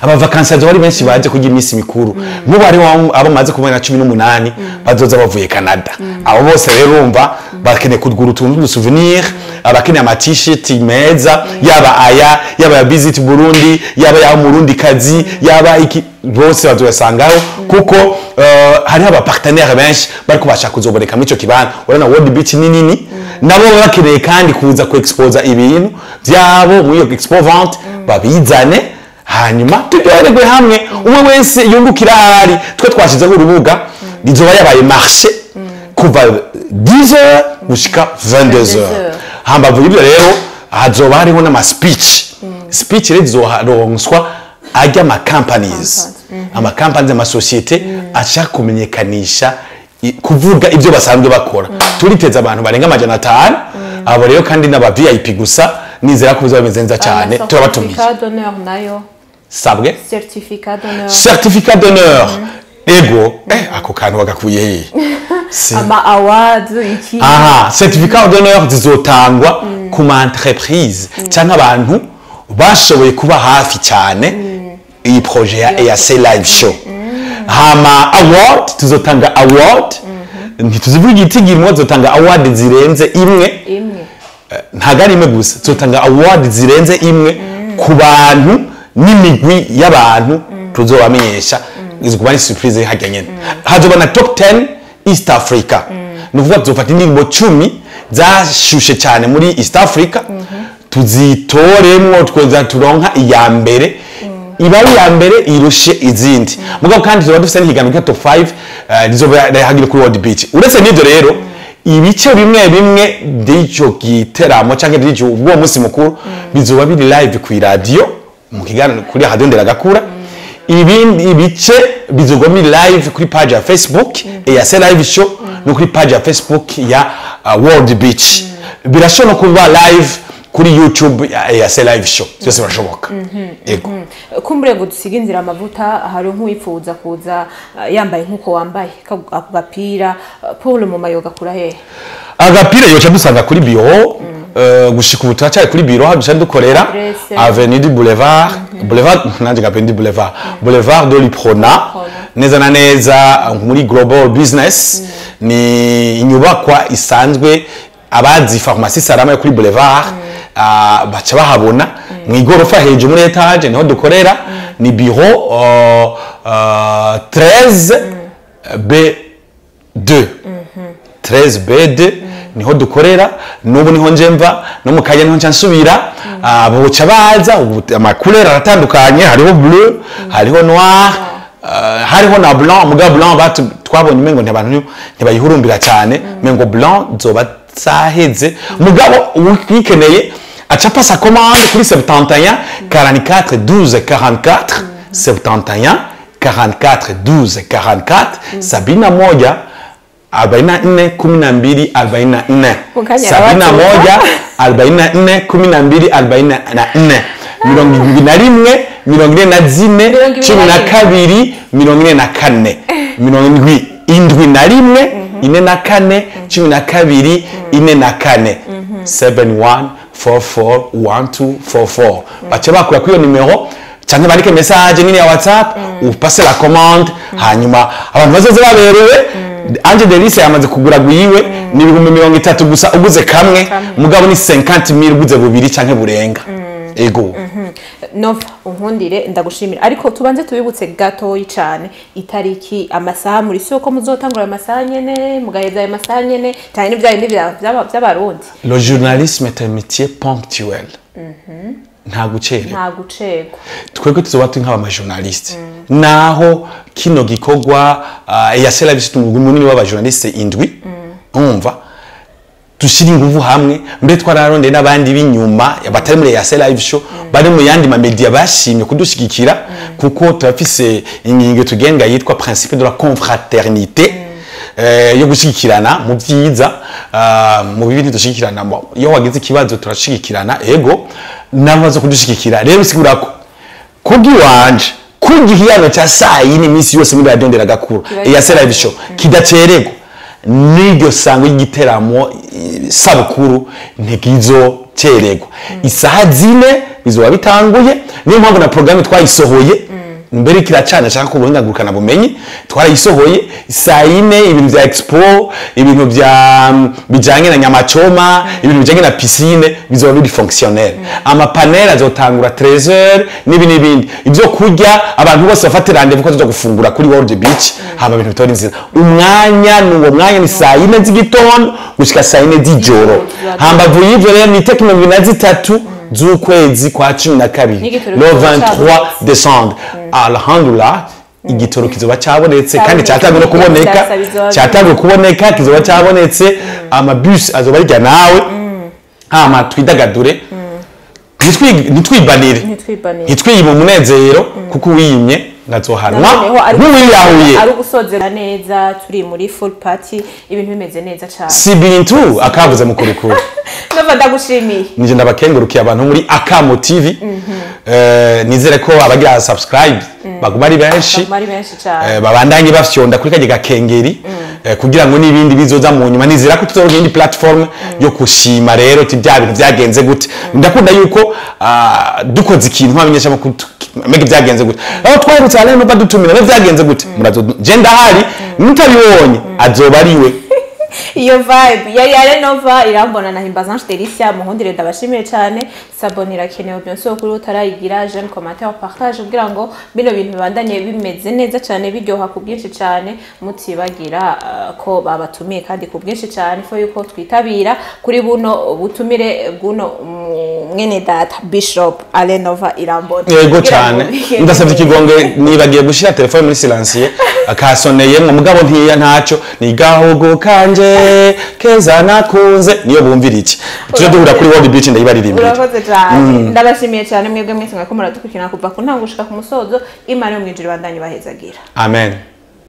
[SPEAKER 1] Aba vacances hazoba ari benshi baje kurya iminsi mikuru. Nk'ubu hariho abo maze kubona 18 bazoza bavuye Canada. Abo bose rero urumva bakeneye kugura utuntu tw'udu souvenir, abakeneye ama t-shirt meza, yaba aya, yaba ya Visit Burundi, yaba ya Murundi kazi, yaba iki, bose bazoyasangaho, kuko hariho aba partenaire benshi bariko bashaka kuzoboneka muri ico kibanza. Urabona World Beach ni nini, nabo baba bakeneye kandi kuza ku exposa ibintu vyabo muri iyo expo vente, babizane, hanyuma turyohererwe hamwe, umwe wese yungukira ahari. Twe twashizeho urubuga, rizoba yabaye marché kuva 10h gushika 22h. Hambavu y'ibyo rero hazoba hariho n'ama speech. Speech rero zizoronswa ajya ama companies, ama companies, ama société ashaka kumenyekanisha, kuvuga ibyo basanzwe bakora. Turiteze abantu barenga 500. Abo rero kandi n'aba VIP gusa. Nizera ko bizaba bimeze neza cyane. Turabatumiye.
[SPEAKER 2] Certificat d'honneur nayo?
[SPEAKER 1] Sabwe?
[SPEAKER 2] Certificat d'honneur.
[SPEAKER 1] Certificat d'honneur, ego. Ako kantu bagakuye hehe?
[SPEAKER 2] Ama awards iki?
[SPEAKER 1] Aha, certificat d'honneur zizotangwa ku ma entreprise cyangwa abantu bashoboye kuba hafi cyane iyi projet ya EAC Live Show. Hama award, tuzotanga award, ntituzivuga igitigiri, tuzotanga award zirenze imwe.
[SPEAKER 2] Imwe.
[SPEAKER 1] Ntabwo ari imwe gusa, tuzotanga award zirenze imwe ku bantu n'imigwi y'abantu tuzobamenyesha. Izo kuba ari surprise hajya nyene. Hazoba na top 10 East Africa, ni ukuvuga tuzofata indirimbo 10 zashushe cyane muri East Africa, tuzitoremwo, tweza turonka iya mbere, iba ari iya mbere irushe izindi. Mugabo kandi tuzoba dufise n'ihiganwa rya top 5, rizoba rihagire kuri World Beach. Uretse n'ivyo rero, ibice bimwe bimwe by'icyo giteramo cyangwa by'icyo uwo munsi mukuru bizoba biri live ku iradiyo, mu kiganiro kuri Radio Nderagakura. Ibindi ibice bizoba biri live kuri page ya Facebook EAC Live Show no kuri page ya Facebook ya World Beach. Birashobora no kuba live kuri YouTube ya EAC Live Show. Byose birashoboka, yego.
[SPEAKER 2] Kumbure ngo dusige inzira amavuta, hari nk'uwifuza kuza yambaye nk'uko wambaye ako gapira, pour le moment yogakura hehe?
[SPEAKER 1] Agapira yoca dusanga kuri biro. Gushika ubu turacyari kuri biro aho dusanzwe dukorera.
[SPEAKER 2] Adresse.
[SPEAKER 1] Avenue du Boulevard, Boulevard nanje avenue du Boulevard, Boulevard de l'Uprona, neza na neza muri Global Business. Ni inyubakwa isanzwe, abazi pharmacie Salama yo kuri Boulevard, baca bahabona mu igorofa hejuru muri étage, niho dukorera. Ni bureau 13 B2, 13 B2 niho dukorera n'ubu, niho nje mva no mu kanya niho nca nsubira. Boca baza. Ubu ama couleur aratandukanye, hariho bleu, hariho noir, hariho na blanc. Muga blanc twabonye umengo ntibantu ntibayihurumbira cyane, mengo blanc zoba zaheze. Mugabo uyikeneye aca pasa commande kuri 71 44 12 44, 71 44 12 44, 71 44 12 44.
[SPEAKER 2] Mukanya.
[SPEAKER 1] 71 44 12 44, 71 44, 12 44, 71 44 12 44, 71 44 12 44. Baca bakura kuri iyo nimero cyangwa bandike message nini ya WhatsApp, upase la commande. Hanyuma abantu bazoze baberewe. Ange Delice yamaze kugura gwiwe, ni 30,000 gusa uguze kamwe, mugabo ni 50,000 uguze bubiri canke burenga, ego.
[SPEAKER 2] Nova, unkundire ndagushimira, ariko tubanze tubibutse gatoyi cane itariki, amasaha. Muri soko muzotangura ayo masaha nyene, mugaheza ayo masaha nyene, cyane n'ibya bindi vy'abarundi?
[SPEAKER 1] Le journalisme est un métier ponctuel, nta gucererwa.
[SPEAKER 2] Nta gucegwa.
[SPEAKER 1] Twebwe tuzoba turi nk'abamajournaliste, naho kino gikorwa EAC Live Show, umugwi munini w'abajournaliste indwi, umva dushyira inguvu hamwe. Mbe twararondeye n'abandi b'inyuma batari muri EAC Live Show, bari mu yandi mamedia, bashimye kudushigikira, kuko turafise ingingo tugenga yitwa principe de la confraternité, yo gushyigikirana mu byiza, mu bibi ntidushigikirana. Iyo wagize ikibazo turashigikirana, ego. Nabo bazo kudushigikira rero, bisigura ko kubw'iwanje kurya ikiganiro cya saa yine iminsi yose muri Radio Nderagakuru EAC Live Show kidacererwa, n'iryo sango ry'igiteramo sabukuru ntikizocererwa. Ntimuzocererwa. Isaha 4 bizoba bitanguye. Niyo mpamvu na programme twayisohoye mbere kiracana, ashaka kubuhinga ngurukana bumenyi, twarayisohoye saa 4. Ibintu vya expo, ibintu vya bijanye na nyamachoma, ibintu bijanye na piscine bizoba biri fonctionnel. Ama panel azotangura 13h n'ibi n'ibindi. Ibyo kurya, abantu bose bafate rendez-vous ko tuza gufungura kuri World Beach. Hama ibintu bitora inzira. Umwanya ni uwo mwanya, ni saa 4 z'igitondo gushika saa 4 z'ijoro. Hambavu y'ivyo rero, ni itariki 23 z'ukwezi kwa 12,
[SPEAKER 2] N'igitoro
[SPEAKER 1] le
[SPEAKER 2] kizoba
[SPEAKER 1] 23
[SPEAKER 2] cabonetse.
[SPEAKER 1] décembre. Alhamdulillah, igitoro kizoba cabonetse kandi
[SPEAKER 2] Cabonetse.
[SPEAKER 1] cyatanguye no kuboneka.
[SPEAKER 2] Vyasa bizoba
[SPEAKER 1] Cyatanguye kuboneka, kizoba cabonetse. Amabus azoba arya nawe, hama twidagadure, ntitwibanire,
[SPEAKER 2] Ntitwibanire.
[SPEAKER 1] ntitwiyibe umunezero, kuko uwiyimye ngazohanwa
[SPEAKER 2] Noneho
[SPEAKER 1] nk'uwiyahuye.
[SPEAKER 2] ari ugusozera neza, turi muri full party, ibintu bimeze neza cyane.
[SPEAKER 1] Si bintu akavuze mukurukuru.
[SPEAKER 2] Nova, ndagushimiye.
[SPEAKER 1] Nije ndabakengurukiye abantu muri Akamo TV. Nizere ko abagira subscribe baguma ari benshi.
[SPEAKER 2] Baguma ari benshi cyane.
[SPEAKER 1] Babandanye bafyonda kuri kajya gakengeri kugira ngo n'ibindi bizoza mu nyuma. Nizera ko tuzoronka iyindi platform yo kushima rero uti bya bintu byagenze gute. Ndakunda yuko dukoze ikintu nk'abamenyesha makuru, mbega byagenze gute aho twaherutse hano badutumira, mbe byagenze gute? Murazo je ndahari, mutabibonye azoba ariwe.
[SPEAKER 2] Iyo vibe yari ya Nova Irambona na Himbaza Ange Delicia. Muhundire, ndabashimiye cyane. S'abonner irakenewe, bien sûr, kuri utarayigira, j'aime, commentaire, partage, kugira ngo bino bintu bibandanye bimeze neza cyane, biryoha ku bwinshi cyane. Mutibagira ko babatumiye kandi ku bwinshi cyane, fo yuko twitabira kuri buno butumire bw'uno mwene data Bishop Alenova Irambona.
[SPEAKER 1] Yego.
[SPEAKER 2] Kugira ngo
[SPEAKER 1] Cyane.
[SPEAKER 2] bigende
[SPEAKER 1] Ndasabye
[SPEAKER 2] neza.
[SPEAKER 1] ikigongwe, nibagiye gushyira telefone muri silencieux, akasoneyemwo, mugabo ntiya ntacyo. Ni gahogo kanje keza nakunze, niyo bumvira iki. Tuje duhura kuri World Beach, ndayibaririmbira.
[SPEAKER 2] Urakoze cyane, ndabashimiye cyane mwebwe mwese mwako muradukurikirana kuva ku ntango gushika ku musozo. Imana yo mwijuru ibandanye bahezagira.
[SPEAKER 1] Amen.